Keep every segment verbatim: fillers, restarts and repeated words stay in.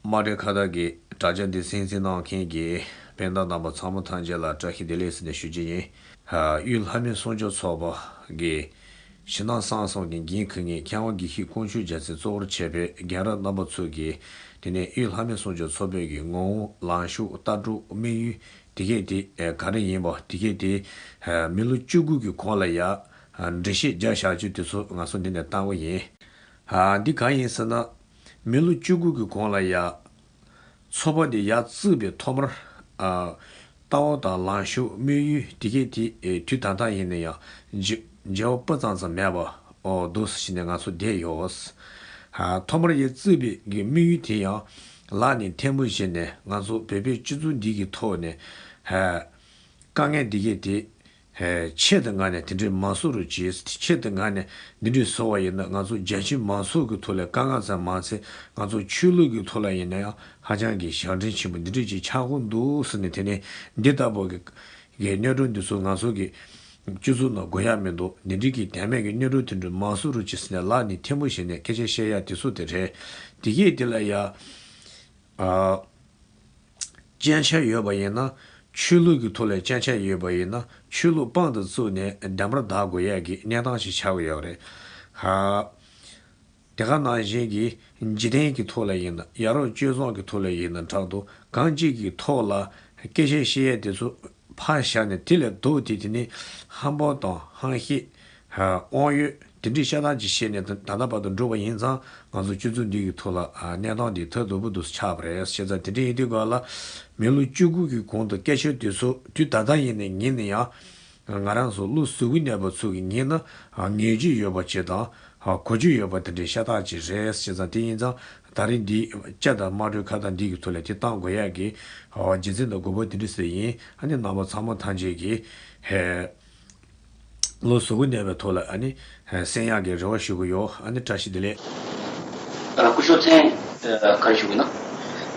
དམངས་ཁྲོད་ཁ་བརྡ་གི་དྲ་རྒྱ་འདི་གསན་གཟིགས་གནང་མཁན་གྱི་སྤུན་ཟླ་རྣམ་པ་ཚང་མ་ཐམས་ཅད་ལ་བཀྲ་ཤིས་བདེ་ལེགས་ཟེར་ནས་ཞུ་རྒྱུ་ཡིན། དབུས་ལྷ་མོའི་གསུང་ཆོས་ཚོགས་པ་གི་ཕྱི་ནང་གསང་གསུམ་གྱི་འགན་འཁུར་མཁན་མཁས་དབང་དགེ་བཤེས་དཀོན་མཆོག་རྒྱལ་མཚན་གཙོ་བོར་བྱས་པའི་རྒན་རབས་རྣམ་པ་ཚོ་གིས། དེ་ནས་དབུས་ལྷ་མོའི་གསུང་ཆོས་ཚོགས་པའི་གི་ངོ་བོ། ལངས་ཕྱོགས། ལྟ་གྲུབ། དམིགས་ཡུལ། དེ་གས་དེ་ག་རེ་ཡིན་པ། དེ་གས་དེ་མི་ལོ་བཅུ་དགུ་གི་གོང་ལ་ཡ་འགྲེལ་བཤད་རྒྱག་བཞག་རྒྱུ་དེ་ཚོ་ང་ཚོ་འདི་ནས་བཏང་གི་ཡིན། འདི་གང་ཡིན་ཟེར་ན། མི་ལོ་བཅུ་དགུ་གི་གོང་ལ་ཡ། ཚོགས་པ་འདི་ཡར་བཙུགས་པའི་ཐོག་མར། ཨ། ལྟ་བ་དང་ལངས་ཕྱོགས། དམིགས་ཡུལ། དེ་གས་དེ་ཨེ་དུས་ད་ལྟ་ཡིན་ན་ཡང་འགྱུར་འགྱུར་བ་སྤུ་ཙམ་ཙམ་མེད་པ། ཨོ། འདུག་ཟེར་ནས་ང་ཚོ་བསྡད་ཡོད། ཨ། ཐོག་མར་ཡར་བཙུགས་པའི་གི་དམིགས་ཡུལ་དེ་ཡང་ལག་ནས་ཐལ་མོ་བཞེས་ནས་ང་ཚོ་བོད་པའི་སྤྱི་ཚོགས་འདི་གི་ཐོག་ནས། ཨ། དཀའ་ངལ་འདི་གས་དེ། ཨེ། ཆེད་དུ་མངགས་ནས་དེ་འདྲའི་མ་བཟོ་རོགས་གྱིས། ཆེད་དུ་མངགས་ནས་འདི་འདྲའི་བཟོ་བ་ཡིན་ན། ང་ཚོ་རྒྱལ་སྤྱིའི་མང་ཚོགས་ཀྱི་ཐོག་ལ་དཀའ་ངལ་ཙམ་མ་ཚད། ང་ཚོ་ཆོས་ལུགས་ཀྱི་ཐོག་ལ་ཡིན་ན་ཡང་ཧ་ཅང་གི་ཞབས་འདྲེན་ཆེན་པོ་འདི་འདྲའི་ཅིག་ཆགས་ཀྱི་འདུག་ཟེར་ནས། དེ་ནས་འདི་ལྟ་བུ་གི་གི་གནད་དོན་འདི་ཚོ་ང་ཚོ་གི་སྤྱི་ཚོགས་ནང་དགོས་ཡ་མི་འདུག་འདི་འདྲའི་གི་དོན་མེད་ཀྱི་གནད་དོན་དེ་འདྲ་མ་བཟོ་རོགས་གྱིས་ཟེར་ནས་ལག་ནས་ཐལ་མོ་བཞེས་ནས་སྐད་ཆ་བཤད་ཡ་དེ་ཚོ་དེ་རེད། དེ་གས་དེ་ལ་ཡ། ཨ། སྐྱོན་ཆ་ཡོད་པ་ཡིན་ན། ཆོས་ལུགས་ཀྱི་ཐོག་ལ་སྐྱོན་ཆ་ཡོད་པ་ཡིན་ན། ཆོས་ལུགས་དཔང་དུ་བཙུགས་ནས་འདེམས་པར་བདག་དགོས་ཡ་གི་གནས་སྟངས་ཤིག་ཆགས་ཀྱི་ཡོད་རེད། ཧ། དེ་ག་ནང་བཞིན་གྱི་འཇིག་རྟེན་གྱི་ཐོག་ལ་ཡིན་ན། ཡ་རབས་སྤྱོད་བཟང་གི་ཐོག་ལ་ཡིན་ན་འདྲ་འདུག་གང་ཅིག་གི་ཐོག་ལ་སྐད་ཆ་བཤད་ཡ་དེ་ཚོ་ཕར་བཞག་ནས། དེ་ལས་ལྡོག་སྟེ་དེ་ནི་ཧམ་པ་དང་ཧམ་བཤད། ཧ། དབང་ཡོད། དེ་འདྲའི་ཤ་སྟག་ཅིག་བཤད་ནས་ད་ལྟ་བར་དུ་འགྲོ་བ་ཡིན་ཙང་། ང་ཚོ་སྤྱི་ཚོགས་འདི་གི་ཐོག་ལ། ཨ། གནས་སྟངས་འདི་ཐབས་སྡུག་པོ་འདུག་ཆགས་པ་རེད། བྱས་ཙང་དེ་འདྲ་ཡིན་དུས་སྒང་ལ། མི་ལོ་བཅུ་དགུ་གི་གོང་དུ་སྐད་ཆ་དེ་ཚོ་དུས་ད་ལྟ་ཡིན་ན་ཉན་ན་ཡང་། ང་རང་ཚོ་བློ་གཟུ་བོ་གནས་པ་ཚོ་གིས་ཉན་ན། ཨ། ངེས་ཀྱི་ཡོད་པ་ཅིག་དང་། ཨ། གོ་རྒྱུ་ཡོད་པ་དེ་འདྲའི་ཤ་སྟག་ཅིག་རེད། བྱས་ཙང་དེ་ཡིན་ཙང་། ད་རིང་འདི་སྐྱ་དང་དམངས་ཁྲོད་ཁ་བརྡ་འདི་གི་ཐོག་ལ་དེ་བཏང་དགོས་ཡ་གི། ཨ། རྒྱུ་མཚན་དང་དགོས་པ་དེ་འདྲ་ཞིག་ཡིན། ཨ་ནི་རྣམ་པ་ཚང་མ་ཐམས་ཅད་ཀྱིས། ཧེ། བློ་གཟུ་བོ་གནས་པའི་ཐོག་ལ། ཨ་ནི་གསན་ཡག་གི་རེ་བ་ཞུ་གི་ཡོད། ཨ་ནི་བཀྲ་ཤིས་བདེ་ལེགས། ཨ། སྐུ་ཞབས་མཚན། ཨ། ག་རེ་ཞུ་གི་ན།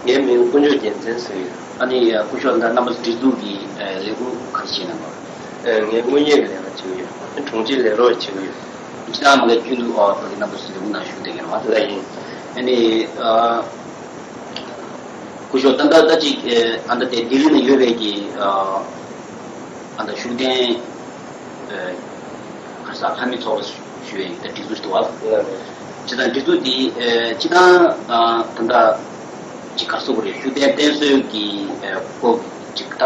ངའི་མིང་དཀོན་མཆོག་རྒྱལ་མཚན་ཟེར་ཡོད། ཨ་ནི་སྐུ་ཞབས་ད་རྣམ་པ་སྒྲིག་འཛུགས་ཀྱི་ལས་ཁུངས་ག་རེ་བྱེད་ན་མ། ངས་དངུལ་གཉེར་གྱི་ལས་ཀ་བྱེད་ཀྱི་ཡོད། ཨ་ནི་དྲུང་ཆེའི་ལས་རོགས་བྱེད་ཀྱི་ཡོད། སྤྱི་བཏང་མ་གི་རྒྱུན་དུ། ཨ། ཕ་གི་རྣམ་པ་ཚོའི་ལས་ཁུངས་ནང་ཞུགས་བསྡད་ཀྱི་རེད་པ། ལགས་ཡིན། ཨ་ནི། ཨ། སྐུ་ཞབས་ད་ལྟ་ད་ཅིག་ཨ། ད་ལྟ་དེ་ལྡི་ལི་ནང་ཡོད་པའི་གི། ཨ། ཨ། ད་ཤུགས་ལྡན། ཨ། ག་རེ་ཟེར། ལྷ་མོའི་ཚོགས་པ་ཞུ་བའི་ད་སྒྲིག་འཛུགས་ཤིག་འདུག་པ། ལགས་རེད། བྱས་ཙང་སྒྲིག་འཛུགས་འདི། ཨ། སྤྱི་བཏང་། ཨ། ད་ལྟ་ཅིག་ག་རེ་ཟེར་དགོས་རེད། ཤུགས་ལྡན་བསྟེན་གསོལ་གྱི། ཨ། སྐོར་ཅིག་ད་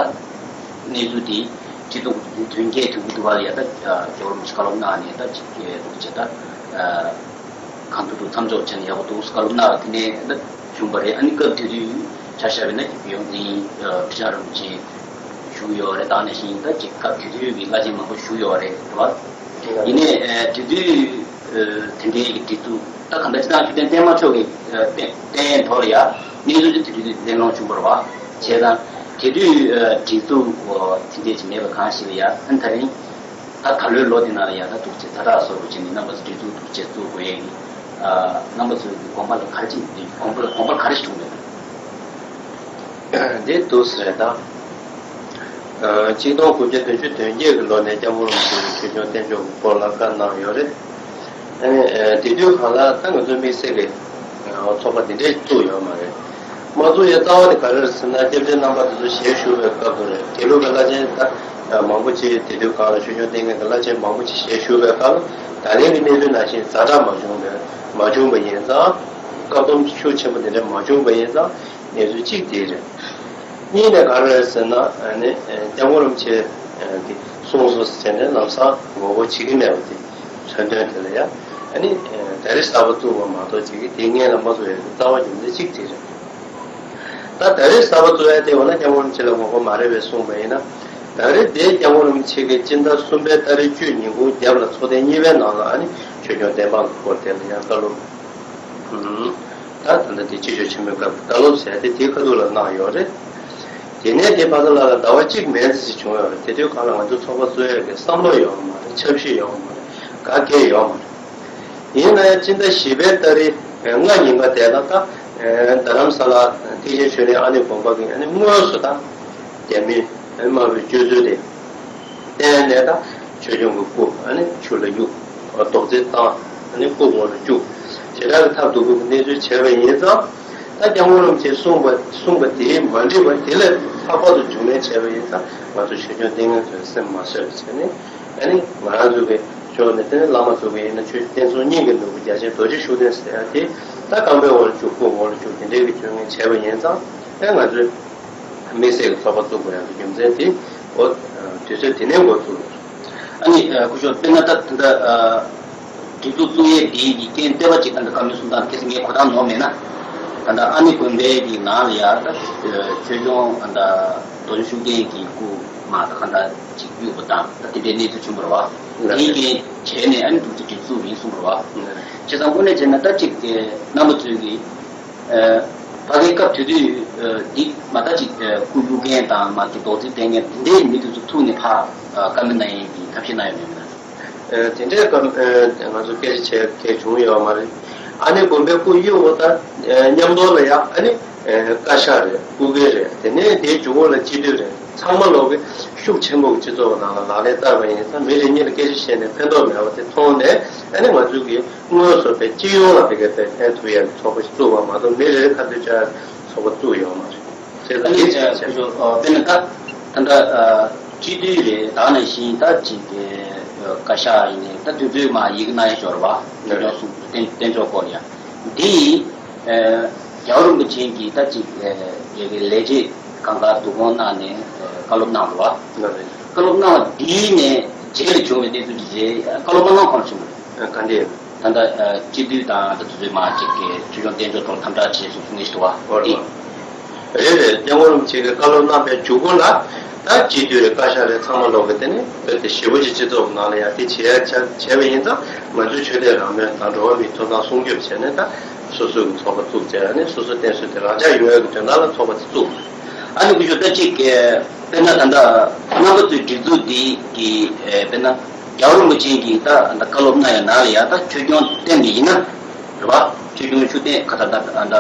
གནས་ཚུལ་འདི་སྤྱི་ཚོགས་ཀྱི་དོན་རྐྱེན་དུས་འགྱུར་དུས་བར་ལ་ཡ། ད་རྒྱལ་བ་རིན་པོ་ཆེ་བཀའ་སློབ་གནང་ནས། ད་ཅིག་གི་འདུག་བྱས། ད། ཨ། གང་ཐུབ་ཐུབ་མཚམས་འཇོག་བྱས་ནས་ཡག་པོ་འདུག་བཀའ་སློབ་གནང་བ་དེ་ནས་ད་བྱུང་བ་རེད། ཨ་ནི་སྐབས་དེ་དུས་ཆ་བཞག་པ་ཡིན་ན། ཡོངས་འཛིན། ཨ། ཁྲི་བྱང་རིན་པོ་ཆེ་བཞུགས་ཡོད་རེད། ད་ག་ནང་བཞིན་ད་ཅིག་སྐབས་དེ་དུས་ཀྱི་བླ་ཆེན་མང་པོ་བཞུགས་ཡོད་རེད། རེད་པ། ཡིན་ནའི། ཨ། དེ་དུས། ཨ། དེ་འདྲའི་གི་སྒྲིག་འཛུགས། ད་གང་ལྟར་སྤྱི་བཏང་ཤུགས་ལྡན་བསྟེན་མ་ཆོག་གི། ཨ། བསྟེན་བསྟེན་ཐོག་ལ་ཡ་གནས་ཚུལ་དེ་དུས་དེ་གླེང་སློང་བྱུང་བ་རེད་པ། བྱས་ཙང་དེ་དུས། ཨ། སྒྲིག་འཛུགས། ཨ། དེ་འདྲས་ཅིག་མེད་པ་གང་ཞིག་ལ་ཡ། ཨ་ནི་ད་རིང་ད་ད་ལོའི་ལོ་འདི་ནང་ལ་ཡ། ད་འདུག་བྱས་ཛ་དྲག་བཟོ་རུ་བྱས་ནས་རྣམ་པ་ཚོ་སྒྲིག་འཛུགས་འདུག་བྱས་བཙུགས་དགོས་ཡས་ཀྱི། ཨ། རྣམ་པ་ཚོའི་དགོངས་པ་ལ་ག་རེ་ཅིག་དགོངས་པ་ལ་དགོངས་པ་ག་རེ་ཞིག་བྱུང་མེད། འདི་འདུག་ཟེར་ད། ཨ། ཆིག་སྟོང་དགུ་བརྒྱ་བདུན་ཅུ་དོན་བརྒྱད་ཀྱི་ལོ་ནས་སྐྱབས་མགོན་རིན་པོ་ཆེ་གིས་ཆོས་སྐྱོང་བསྟེན་ཕྱོགས་ཀྱི་སྐོར་ལ་བཀའ་གནང་ཡོད་རེད། ཨ་ནི། ཨ། དེ་དུས་སྒང་ལ་ད་ང་ཚོའི་དམིགས་བསལ་གྱི། ཨ། ཚོགས་པ་འདི་འདྲས་བཙུགས་ཡོད་མ་རེད། མ་བཙུགས་ཡ་རྩ་བ་དེ་ག་རེ་རེད་ཟེར་ན། སྐྱབས་རྗེ་རྣམ་པ་དེ་ཚོ་ཞལ་བཞུགས་པའི་སྐབས་དུ་རེད། དགེ་ལུགས་པའི་བླ་ཆེན་ད་མང་པོ་ཅིག་དེ་དུས་སྒང་ལ་ཆོས་སྐྱོང་བསྟེན་མཁན་གྱི་བླ་ཆེན་མང་པོ་ཅིག་ཞལ་བཞུགས་པའི་སྐབས། ད་ལན་གྱི་གནས་ཚུལ་ནང་བཞིན་ཛ་དྲག་མ་བྱུང་བས། མ་བྱུང་བ་ཡིན་ཙང་། བཀག་སྡོམ་ཤུགས་ཆེན་པོ་དེ་འདྲ་མ་བྱུང་བ་ཡིན་ཙང་། གནས་ཚུལ་གཅིག་དེ་རེད། གཉིས་ནས་ག་རེ་རེད་ཟེར་ན། ཨ་ནི། ཨ། སྐྱབས་མགོན་རིན་པོ་ཆེ་གིས་གསུངས་སོང་ཟེར་ནས་ལམ་སང་ངོ་རྒོལ་བྱེད་ཀྱི་མེད་པ་དེ། མཚོན་དོན་དེ་ལ་ཡ། ཨ་ནི། ཨ། ད་རེས་གསར་པ་བཙུགས་པ་མ་གཏོགས་ཅིག་གིས་དེ་སྔོན་ལ་མ་བཙུགས་ཡ་གི་རྩ་བ་རྒྱུ་མཚན་གཅིག་དེ་རེད། ད་ད་རེས་གསར་པ་བཙུགས་ཡ་དེ་འོ་ན་སྐྱབས་མགོན་རིན་པོ་ཆེ་ལ་ངོ་རྒོལ་མ་རེད་པས་གསུངས་པ་ཡིན་ན། ད་རེས་དེ་སྐྱབས་མགོན་རིན་པོ་ཆེ་གིས་སྤྱི་ཟླ་གསུམ་པའི་ཏ་རིག་བཅུ་ཉིན་གུང་རྒྱབ་ལ་ཚོགས་ཐེངས་གཉིས་པའི་ནང་ལ། ཨ་ནི་ཆོས་སྐྱོང་བསྟན་འཕགས་ཀྱི་སྐོར་དེ་ལ་ཡང་བཀའ་སློབ། ད་ད་ལྟ་དེ་སྤྱི་ཆོས་ཆེན་མོའི་སྐབས་ཀྱི་བཀའ་སློབ་ཟེར་དེ་དེའི་ཁ་ཐུག་ལ་གནང་ཡོད་རེད། དེ་ནས་དེ་བར་དུ་ལ་ལ་ཟླ་བ་གཅིག་མན་ཙམ་ཞིག་བྱུང་ཡོད་རེད། དེ་དུས་སྒང་ལ་ང་ཚོ་ཚོགས་པ་གཙོ་ཡོད་ཀྱི་བསམ་བློ་ཡོད་མ་རེད། འཆར་གཞི་ཡོད་མ་རེད། བཀའ་བཀྱོན་ཡོད་མ་རེད། ཡིན་ན་ཡང་སྤྱི་ཟླ་བཞི་པའི་ཏ་རིག་ལྔ་ཉིན་ཀ་དེ་ལ་ད་རྡ་རམ་ས་ལ་ཐེག་ཆེན་ཆོས་གླིང་ཨ་ནེ་དགོན་པ་གི། ཨ་ནི་དངོས་སུ་ད་རྒྱ་མི་དམར་པོའི་སྤྱོད་ཚུལ་དེ་བསྟན་ནས། ད་ཆོས་སྐྱོང་གི་སྐུ། ཨ་ནི་ཆུ་ལ་གཡུག་རྡོག་རྫིས་བཏང་། ཨ་ནི་སྐུ་ངོ་ལ་བཅུག་དེ་འདྲ་གི་ཐབས་སྡུག་པོ་གི་གནས་ཚུལ་བྱས་པ་ཡིན་ཙང་། ད་སྐྱབས་མགོན་རིན་པོ་ཆེས་གསུངས་པ་གསུངས་པ་དེ་མ་འགྲིག་པ་དེ་ལས་ལྷག་པར་དུ་བརྒྱུད་ལེན་བྱས་པ་ཡིན་ཙང་ང་ཚོ་ཆོས་སྐྱོང་ལྟས་ངན་ཚོས་སེམས་མ་བཟོད་པ་བྱས་ནས། ཨ་ནི་ང་རང་ཚོ་གི་ཕྱོགས་ནས་དེ་ནི་བླ་མ་ཚོ་གི་ཡིན་ན་ཆོས་བསྟན་སྲུང་སྙིང་གི་ནོར་བུ་རྒྱལ་ཆེན་རྡོ་རྗེ་ཤུགས་ལྡན་ཟེར་ཡ་དེ་ད་རྐང་པའི་འོག་ལ་བཅུག་སྐུ་འོག་ལ་བཅུག་དེ་འདྲའི་གི་སྐྱོན་ངན་བྱས་པ་ཡིན་ཙང་། ཨེ་ང་ཚོས་དམིགས་བསལ་གྱི་ཚོགས་པ་བཙུགས་དགོས་ཡག་གི་རྒྱུ་མཚན་དེ་འོ་དུས་ཚོད་དེ་ནས་འགོ་བཙུགས་ཡོད། ཨ་ནི་སྐུ་ཞབས་དཔེར་ན་ད་ད་ལྟ་སྒྲིག་འཛུགས་བཙུགས་ཡས་འདི་ཡི་རྐྱེན་བལྟས་པ་ཅིག་ད་ལྟ་བཀའ་མོལ་གསུང་སྟངས་ཁ་སང་ངས་གོ་སྟངས་ནོར་མེད་ན། ད་ལྟ་ཨ་ནེ་དགོན་པའི་གི་ནང་ལ་ཡ་ད་ཆོས་སྐྱོང་ད་རྡོ་རྗེ་ཤུགས་ལྡན་གྱི་སྐུ་མ་ད་ག་འདྲ་ཅིག་གཡུགས་པ་དང་ད་དེ་འདྲའི་གནས་ཚུལ་བྱུང་བ་རེད་བ། དེའི་རྐྱེན་བྱས་ནས་ཨ་ནེ་འདུག་ཅིག་སྒྲིག་འཛུགས་ཡིན་གསུངས་པ་རེད་བ། བྱས་ཙང་དངོས་གནས་བྱས་ན་ད་ཅིག་རྣམ་པ་ཚོས་ཀྱི་ཕ་གིའི་སྐབས་དེ་དུས་འདི་མ་ད་ཅིག་སྐུ་གཡུག་མཁན་དང་མ་ཅིག་རྡོག་རྫིས་བསྟན་མཁན་དེ་འདྲའི་མི་དེ་ཚོ་ཐུག་ནས་ཕར་བཀའ་མོལ་གནང་ཡས་ཀྱི་ཐབས་ཤེས་གནང་ཡོད་མེད་མིན་ན། དེ་འདྲའི་སྐབས་ང་ཚོ་སྐད་ཆ་བྱེད་མཁན་བྱུང་ཡོད་མ་རེད། ཨ་ནེ་དགོན་པའི་སྐུ་གཡུག་པ་དང་མཉམ་དུ་ལ་ཡང་ཨ་ནེ་བཀའ་ཤག་རེད། སྐུ་སྒེར་རེད། དེ་ནས་དེའི་མཇུག་གུ་ལ་སྤྱི་འཐུས་རེད། ཚང་མ་ལོག་གི་ཤུགས་ཆེན་པོ་གི་སྤྱི་ཚོགས་ནང་ལ་ལག་ལེན་བསྟར་བ་ཡིན་ཙང་མི་རེ་གཉིས་ལ་སྐད་ཆ་བཤད་ནས་ཕན་ཐོགས་མེད་པ་དེ་མཐོང་ནས་ཨ་ནི་ང་ཚོ་གི་དངོས་སུ་པའི་སྤྱི་ཡོངས་ལ་དེ་གའི་དཔེ་ཕན་ཐོགས་ཡ་གི་ཚོགས་པ་ཞིག་བཙུགས་པ་མ་གཏོགས་མི་རེ་རེ་ཁ་གཏད་བཅག་ཚོགས་པ་བཙུགས་ཡོད་མ་རེད། བྱས་ཙང་དེ་ཆ་ཆ་དཔེར་ན་ད་ད་ལྟ་སྤྱི་འཐུས་རེད། ད་ནང་བཞིན་ད་ཅིག་གི་བཀའ་ཤག་ཡིན་ནའི་ད་དུས་ཚོད་མ་ཡི་གེ་གནང་ཡ་ཞོར་བ་ནོར་ཡོང་གསུང་བསྟན་བསྟན་ཕྱོགས་སྐོར་ཡ་འདི་རྒྱལ་བ་རིན་པོ་ཆེ་གིས་ད་ཅིག་ཡ་གི་ལས་བྱེད་གང་ག་བསྡུ་སྐོང་གནང་ནས་བཀའ་སློབ་གནང་འདུག་བ། བཀའ་སློབ་གནང་བ་འདིའི་ནས་རྗེས་ལ་བྱུང་བའི་གནས་ཚུལ་འདི་རྗེས་བཀའ་སློབ་མ་གནང་གོང་བྱུང་བ་རེད། ག་འདྲས། ད་ལྟ་སྤྱི་འཐུས་དང་ད་དུས་ཚོད་མ་གཅིག་གི་ཆོས་སྐྱོང་བསྟན་ཕྱོགས་ཐོག་དམ་དྲག་བྱས་སོང་གསུང་གི་འདུག་བ། ཨོ་རེད། རེད་རེད། སྐྱབས་མགོན་རིན་པོ་ཆེ་གིས་བཀའ་སློབ་གནང་པའི་མཇུག་གུ་ལ་ད་སྤྱི་འཐུས་རེད། བཀའ་ཤག་རེད། ཚང་མ་ལོག་གི་དེ་ནས་བོད་དེ་ཞེ་པོ་ཅིག་སྤྱི་ཚོགས་ཀྱི་ནང་ལ་ཡ་དེ་བྱས་བྱས་བྱས་པ་ཡིན་ཙང་ང་ཚོའི་ཆོས་དད་རང་མོས་དང་འགྲོ་བ་མིའི་ཐོབ་ཐང་སྲུང་སྐྱོབ་བྱས་ནས་ད་སོ་སོ་གི་ཚོགས་པ་བཙུགས་བྱས་ནས་སོ་སོ་བསྟེན་གསོལ་དེ་རང་འཇགས་ཡོང་ཡ་གི་དོན་དག་ལ་ཚོགས་པ་དེ་བཙུགས། ཨ་ནི་སྐུ་ཞབས་ད་ཅིག་གི་དཔེར་ན་ད་ལྟ་རྣམ་པ་ཚོའི་སྒྲིག་འཛུགས་འདི་གི་དཔེར་ན་རྒྱལ་བ་རིན་པོ་ཆེ་གིས་ད་ད་བཀའ་སློབ་གནང་ཡ་ནང་ལ་ཡ་ད་ཆོས་སྐྱོང་བསྟེན་པ་ཡིན་ན་རེད་བ། ཆོས་སྐྱོང་ཤུགས་ལྡན་ག་ད་ད་ད་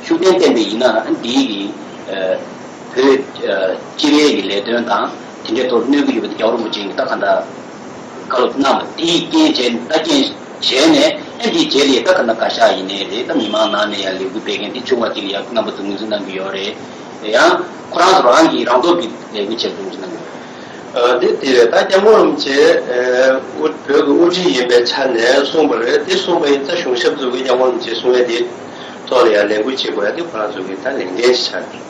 ཤུགས་ལྡན་བསྟེན་པ་ཡིན་ན་འདི་གི་བོད་སྤྱི་པའི་གི་ལས་དོན་དང་དེ་འདྲའི་ཐོག་གནོད་གི་ཡོད་པ་དེ་རྒྱལ་བ་རིན་པོ་ཆེ་གིས་ད་ག་ད་བཀའ་སློབ་གནང་བ་དེའི་རྐྱེན་བྱས་ད་རྐྱེན་བྱས་ནས་ཨ་འདིའི་རྗེས་ལ་ཡ་ད་ག་ད་བཀའ་ཤག་ཡིན་ནའི་རེད། ད་མི་མང་ནང་ནས་ཡ་ལས་འགུལ་སྤེལ་མཁན་དེ་བྱུང་བ་དེ་ལ་ཡ་རྣམ་པ་ཚོ་ངོས་འཛིན་གནང་གི་ཡོད་རེད། ཡང་ཁོ་རང་ཚོ་རང་གིས་རང་སྟོབས་ཀྱིས་ལས་འགུལ་བྱེད་དགོས་ཀྱི་གནང་ཡོད། ཨ་དེ་དེ་རེད། ད་སྐྱབས་མགོན་རིན་པོ་ཆེ་ཨ་དབུ་བོད་ཀྱི་དབུ་ཁྲིད་ཡིན་པའི་ཆ་ནས་གསུངས་པ་རེད། དེ་གསུངས་པ་ཡིན་ཙང་གཞུང་ཞབས་ཚོ་གིས་སྐྱབས་མགོན་རིན་པོ་ཆེ་གསུང་ཡ་དེ་ཐོག་ལ་ཡང་ལས་འགུལ་བྱེད་དགོས་ཡ་དེ་ཁོ་རང་ཚོ་གི་ད་ལས་འགན་ཞིག་ཆགས་ཀྱི་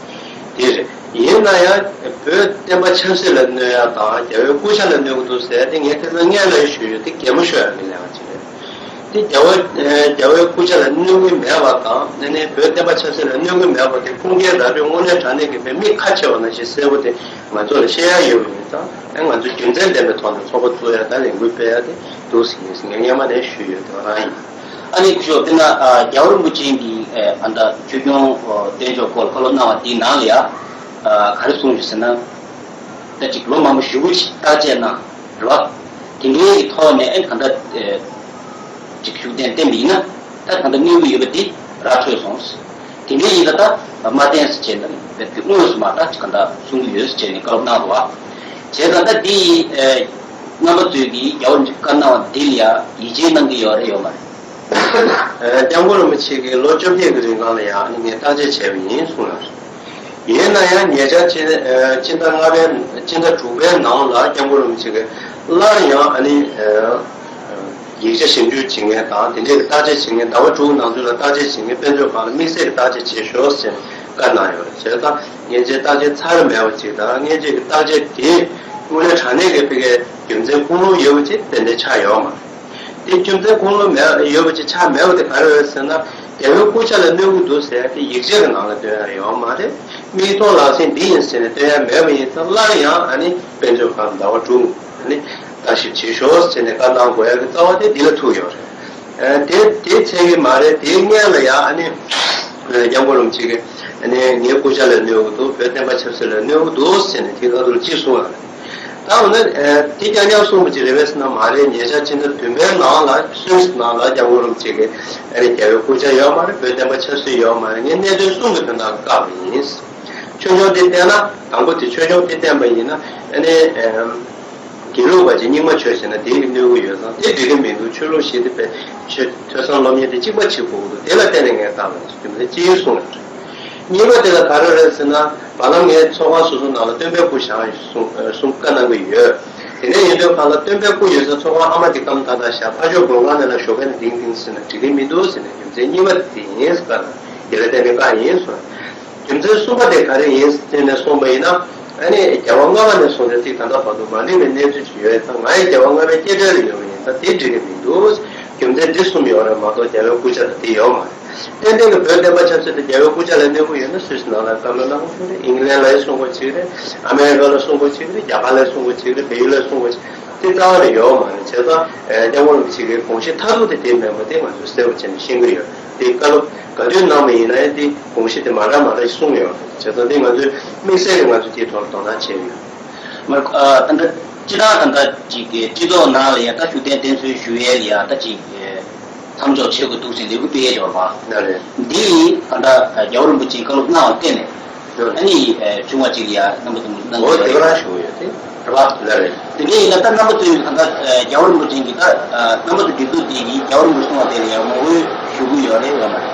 དེ་རེད། ཡིན་ན་ཡང་བོད་བསྟན་པ་ཆབ་སྲིད་ལ་གནོད་ཡ་དང་རྒྱལ་བའི་སྐུ་ཕྱྭ་ལ་གནོད་ཀྱི་འདུག་ཟེར་ཡ་དེ་ངས་ཁ་སང་སྔོན་ལ་ཡང་ཞུས་ཡོད། དེ་གད་མོ་ཤོར་ཡ་གི་ལས་ཀ་ཅིག་རེད། དེ་རྒྱལ་བ་རྒྱལ་བའི་སྐུ་ཕྱྭ་ལ་གནོད་ཀྱི་མེད་པ་དང་ཨ་ནི་བོད་བསྟན་པ་ཆབ་སྲིད་ལ་གནོད་ཀྱི་མེད་པ་དེ་ཁུངས་སྐྱེལ་ར་སྤྲོད་དངོས་གནས་དྲང་གནས་ཀྱི་མི་མི་ཁ་ཕྱེ་བ་ནང་བཞིན་གསལ་པོ་དེ་ང་ཚོ་ལ་བཤད་ཡ་ཡོད་པ་ཡིན་ཙང་ཨ་ང་ཚོས་རྒྱུ་མཚན་ལྡན་པའི་ཐོག་ནས་ཚོགས་པ་བཙུགས་ཡ་དང་ལས་འགུལ་སྤེལ་ཡ་དེ་འདུག་ཟེར་ངས་སྔོན་མ་ནས་ཞུས་ཡོད་དེ་རང་ཡིན། ཨ་ནི་སྐུ་ཞབས་དཔེར་ན་རྒྱལ་བ་རིན་པོ་ཆེ་གིས་ཨ་ད་ཆོས་སྐྱོང་བསྟན་ཕྱོགས་སྐོར་ལ་བཀའ་སློབ་གནང་བ་དེའི་ནང་ལ་ཡ་ག་རེ་གསུངས་ཡོད་ཟེར་ན། ད་ཅིག་ལོ་མང་པོ་ཞེ་པོ་ཅིག་བརྟག་དཔྱད་གནང་རེད་བ། དེ་འདྲའི་གི་ཐོག་ནས་ཨེ་གང་ལྟར་ཅིག་ཤུགས་ལྡན་བསྟེན་པ་ཡིན་ན་ད་གང་ལྟར་གནོད་ཀྱི་ཡོད་པ་འདི་ར་འཕྲོད་སོང་། དེ་འདྲའི་ཡིན་ན་ད་མ་བསྟེན་ཟེར་བྱས་ན་དངོས་སུ་མ་ད་ཅིག་གང་ལྟར་གསུང་གི་ཡོད་ཟེར་བྱས་ནས་བཀའ་སློབ་གནང་རེད་བ། བྱས་ཙང་ད་འདི་རྣམ་པ་ཚོས་ཀྱིས་རྒྱལ་བ་རིན་པོ་ཆེ་བཀའ་གནང་བ་འདི་ལ་ཡ་ཡིད་ཆེས་གནང་གི་ཡོད་རེད་ཡོད་མ་རེད། སྐྱབས་མགོན་རིན་པོ་ཆེ་གིས་ལོ་བཅོ་བརྒྱད་ཀྱི་རིང་ལ་ཡང་ངས་བརྟག་དཔྱད་བྱས་པ་ཡིན་གསུངས་ཡོད། ཡིན་ན་ཡང་ཉེ་ཆར་ཕྱི་ཕྱི་ཟླ་ལྔ་པའི་ཕྱི་ཟླ་དྲུག་པའི་ནང་ལ་སྐྱབས་མགོན་རིན་པོ་ཆེ་གིས་སླར་ཡང་ཨ་ནི་ཡིག་ཆ་ཞིབ་འཇུག་བྱེད་མཁན་དང་དེ་འདྲའི་བརྟག་དཔྱད་བྱེད་མཁན་ཟླ་བ་དྲུག་ནང་ཚུན་ལ་བརྟག་དཔྱད་བྱེད་མཁན་དཔེ་མཛོད་ཁང་ལ་དམིགས་བསལ་གྱི་བརྟག་དཔྱད་བྱེད་ཤོག་ཟེར་ནས་བཀའ་གནང་ཡོད་རེད། བྱས་ཙང་སྔན་ཆད་བརྟག་དཔྱད་ཚར་མེད་པ་ཅིག་དང་སྔན་ཆད་ཀྱི་བརྟག་དཔྱད་དེ་དངོས་གནས་དྲང་གནས་ཀྱི་ཕ་གིའི་རྒྱུ་མཚན་ཁུངས་ལུང་ཡོད་པ་ཅིག་ཏན་ཏན་ཆགས་ཡོད་མ་རེད། དེ་རྒྱུ་མཚན་ཁུངས་ལུང་མེད་ཡོད་པ་ཅིག་ཆགས་མེད་པ་དེ་ག་རེ་རེད་ཟེར་ན། རྒྱལ་བའི་སྐུ་ཕྱྭ་ལ་གནོད་ཀྱི་འདུག་ཟེར་ཏེ་ཡིག་ཆ་གི་ནང་ལ་སྟོན་ཡ་ཡོད་མ་རེད། མིག་མཐོང་ལག་ཟིན་འདི་ཡིན་ཟེར་ནས་སྟོན་ཡ་མེད་པ་ཡིན་ཙང་སླར་ཡང་ཨ་ནི་དཔེ་མཛོད་ཁང་ཟླ་བ་དྲུག་ཨ་ནི་བརྟག་ཞིབ་བྱེད་ཤོག་ཟེར་ནས་བཀའ་གནང་དགོས་ཡ་གི་རྩ་བ་དེ་འདི་ལ་ཐུག་ཡོད་རེད། ཨ་དེ་དེ་ཚད་ཀྱི་མ་རེད། དེའི་སྔོན་ལ་ཡ་ཨ་ནི་སྐྱབས་མགོན་རིན་པོ་ཆེ་གིས་ཨ་ནི་ངའི་སྐུ་ཕྱྭ་ལ་གནོད་ཀྱི་འདུག་བོད་བསྟན་པ་ཆབ་སྲིད་ལ་གནོད་ཀྱི་འདུག་ཟེར་ནས་དེའི་ཁ་ཐུག་ལ་གཅིག་གསུངས་ཡོད་རེད། ད་འོ་ན་དེ་རྐྱང་རྐྱང་གསུངས་པ་ཅིག་རེད་པས་ཟེར་ན་མ་རེད། ཉེ་ཆར་ཕྱི་ཟླ་བདུན་པའི་ནང་ལ་སུད་སི་ནང་ལ་སྐྱབས་མགོན་རིན་པོ་ཆེ་གིས་ཨ་ནི་རྒྱལ་བའི་སྐུ་ཕྱྭ་ཡོད་མ་རེད། བོད་བསྟན་པ་ཆབ་སྲིད་ཡོད་མ་རེད། ངས་གནད་དོན་གསུམ་གྱི་དོན་དག་ལ་བཀག་པ་ཡིན། ཆོས་སྐྱོང་དེ་བསྟེན་ན་དང་པོ་དེ་ཆོས་སྐྱོང་དེ་བསྟེན་པ་ཡིན་ན་ཨ་ནི་ དགེ་ལུགས་པ་ཅིག་རྙིང་མ་ཆོས་བྱས་ན་དེ་ཡི་གནོད་ཀྱི་ཡོད་ཙང་དེ་འགྲིག་གི་མི་འདུག་ཆོས་ལུགས་ཞིག་དེ་བས་ཆོས་ཐོས་བསམ་སློབ་གཉེར་དེ་གཅིག་པ་བྱེད་དགོས་ཀྱི་འདུག་དེ་ལ་བརྟེན་ནས་ངས་བཏང་བ་རེད། རྒྱུ་མཚན་ཅི་ཡིན་གསུངས་པ་རེད། གཉིས་པ་དེ་ལ་ག་རེ་རེད་ཟེར་ན། བར་ལམ་ངས་ཚོགས་ཁང་སོ་སོ་ནང་ལ་སྟོན་པའི་སྐུ་བཞེངས་གསུང་གསུང་བཀའ་གནང་གི་ཡོད། དེ་ནས་ཡིན་དུས་ཁ་ལ་སྟོན་པའི་སྐུ་ཡོད་ས་ཚོགས་ཁང་ཨ་མ་དེ་སྐམ་ཐག་ཐག་བཞག་ཕར་ཕྱོགས་སྒོ་ཁང་ནས་ལ་ཞོགས་ཀས་ནས་དིང་དིང་ཟེར་ན་འགྲིག་གི་མི་འདུག་ཟེར་ནས་རྒྱུ་མཚན་གཉིས་པ་དེ་ཡིན་ཟེར་བཀའ་གནང་། དེ་ལ་བརྟེན་ནས་བཀའ་ཡིན་གསུངས། རྒྱུ་མཚན་གསུམ་པ་དེ་ག་རེ་ཡིན་ཟེར་ནས་གསུངས་པ་ཡིན་ན། ཨ་ནི་རྒྱལ་བ་ལྔ་པ་ནས་བཟུང་སྟེ་ཚིག་ད་ལྟ་བར་དུ་མ་འགྲིག་པའི་གནས་ཚུལ་ཅིག་ཡོད་ཙང་ང་ཡི་རྒྱལ་བ་ལྔ་པའི་སྐྱེ་འཕྲལ་ལ་ཡོད་པ་ཡིན་ཙང་དེ་འགྲིག་གི་མི་འདུག་རྒྱུ་མཚན་འདི་གསུམ་ཡོད་རེད་མ་གཏོགས་རྒྱལ་བའི་སྐུ་ཕྱྭ་དང་དེ་ཡོད་མ་རེད། ཏན་ཏན་གྱི་བོད་བསྟན་པ་ཆབ་སྲིད་དང་རྒྱལ་བའི་སྐུ་ཕྱྭ་ལ་གནོད་ཀྱི་ཡོད་ན་སུད་སི་ནང་ལ་བཀའ་མོལ་གནང་གི་རེད། ཨིང་ལན་ལ་གསུང་དགོས་ཅིག་རེད། ཨ་མེ་རི་ཀ་ལ་གསུང་དགོས་ཅིག་རེད། རྒྱ་གར་ལ་གསུང་དགོས་ཅིག་རེད། བལ་ཡུལ་ལ་གསུང་དགོས་ཅིག་དེ་རྩ་བ་ནས་ཡོད་མ་རེད། བྱས་ཙང་སྐྱབས་མགོན་རིན་པོ་ཆེ་གིས་དགོངས་གཞི་མཐར་ཐུག་དེ་དེ་མེད་པ་དེ་ང་ཚོས་གསལ་པོ་བྱས་ནས་ཤེས་ཀྱི་ཡོད། དེ་བཀའ་སློབ་ག་དུས་གནང་བ་ཡིན་ན་ཡང་དེ་དགོངས་གཞི་དེ་མ་འདྲ་མ་འདྲ་ཞིག་གསུངས་ཡོད་རེད། བྱས་ཙང་དེ་ང་ཚོས་དམིགས་བསལ་གྱིས་ང་ཚོས་དེའི་ཐོག་ལ་དོ་སྣང་བྱས་ཡོད། མ་ཨ་ད་ལྟ་སྤྱི་བཏང་ད་ལྟ་ཅིག་གི་སྤྱི་ཚོགས་ནང་ལ་ཡང་ད་ཤུགས་ལྡན་བསྟེན་གསོལ་ཞུ་ཡས་ལ་ཡང་ད་ཅིག་མཚམས་འཇོག་བྱེད་དགོས་འདུག་ཟེར་ལས་འགུལ་སྤེལ་ཡས་ཡོད་རེད་པ། ན་རེད། འདི་ད་ལྟ་རྒྱལ་བ་རིན་པོ་ཆེས་བཀའ་སློབ་གནང་བ་བརྟེན་ནས་ཨ་ནི་བྱུང་བ་ཅིག་ལ་ཡང་རྣམ་པ་ཚོ་གནང་འོ་དེ་ག་རང་ཞུ་གི་ཡོད་དེ། རེད་པ། ལགས་རེད། དེ་འདྲ་ཡིན་ན་ད་རྣམ་པ་ཚོས་ད་ལྟ་རྒྱལ་བ་རིན་པོ་ཆེ་གིས་ད་རྣམ་པ་ཚོ་སྒྲིག་འཛུགས་འདི་གིས་རྒྱལ་བ་རིན་པོ་ཆེ་གསུང་བ་དེ་ལ་ཡང་ངོ་རྒོལ་ཞུ་གི་ཡོད་རེད་ཡོད་མ་རེད།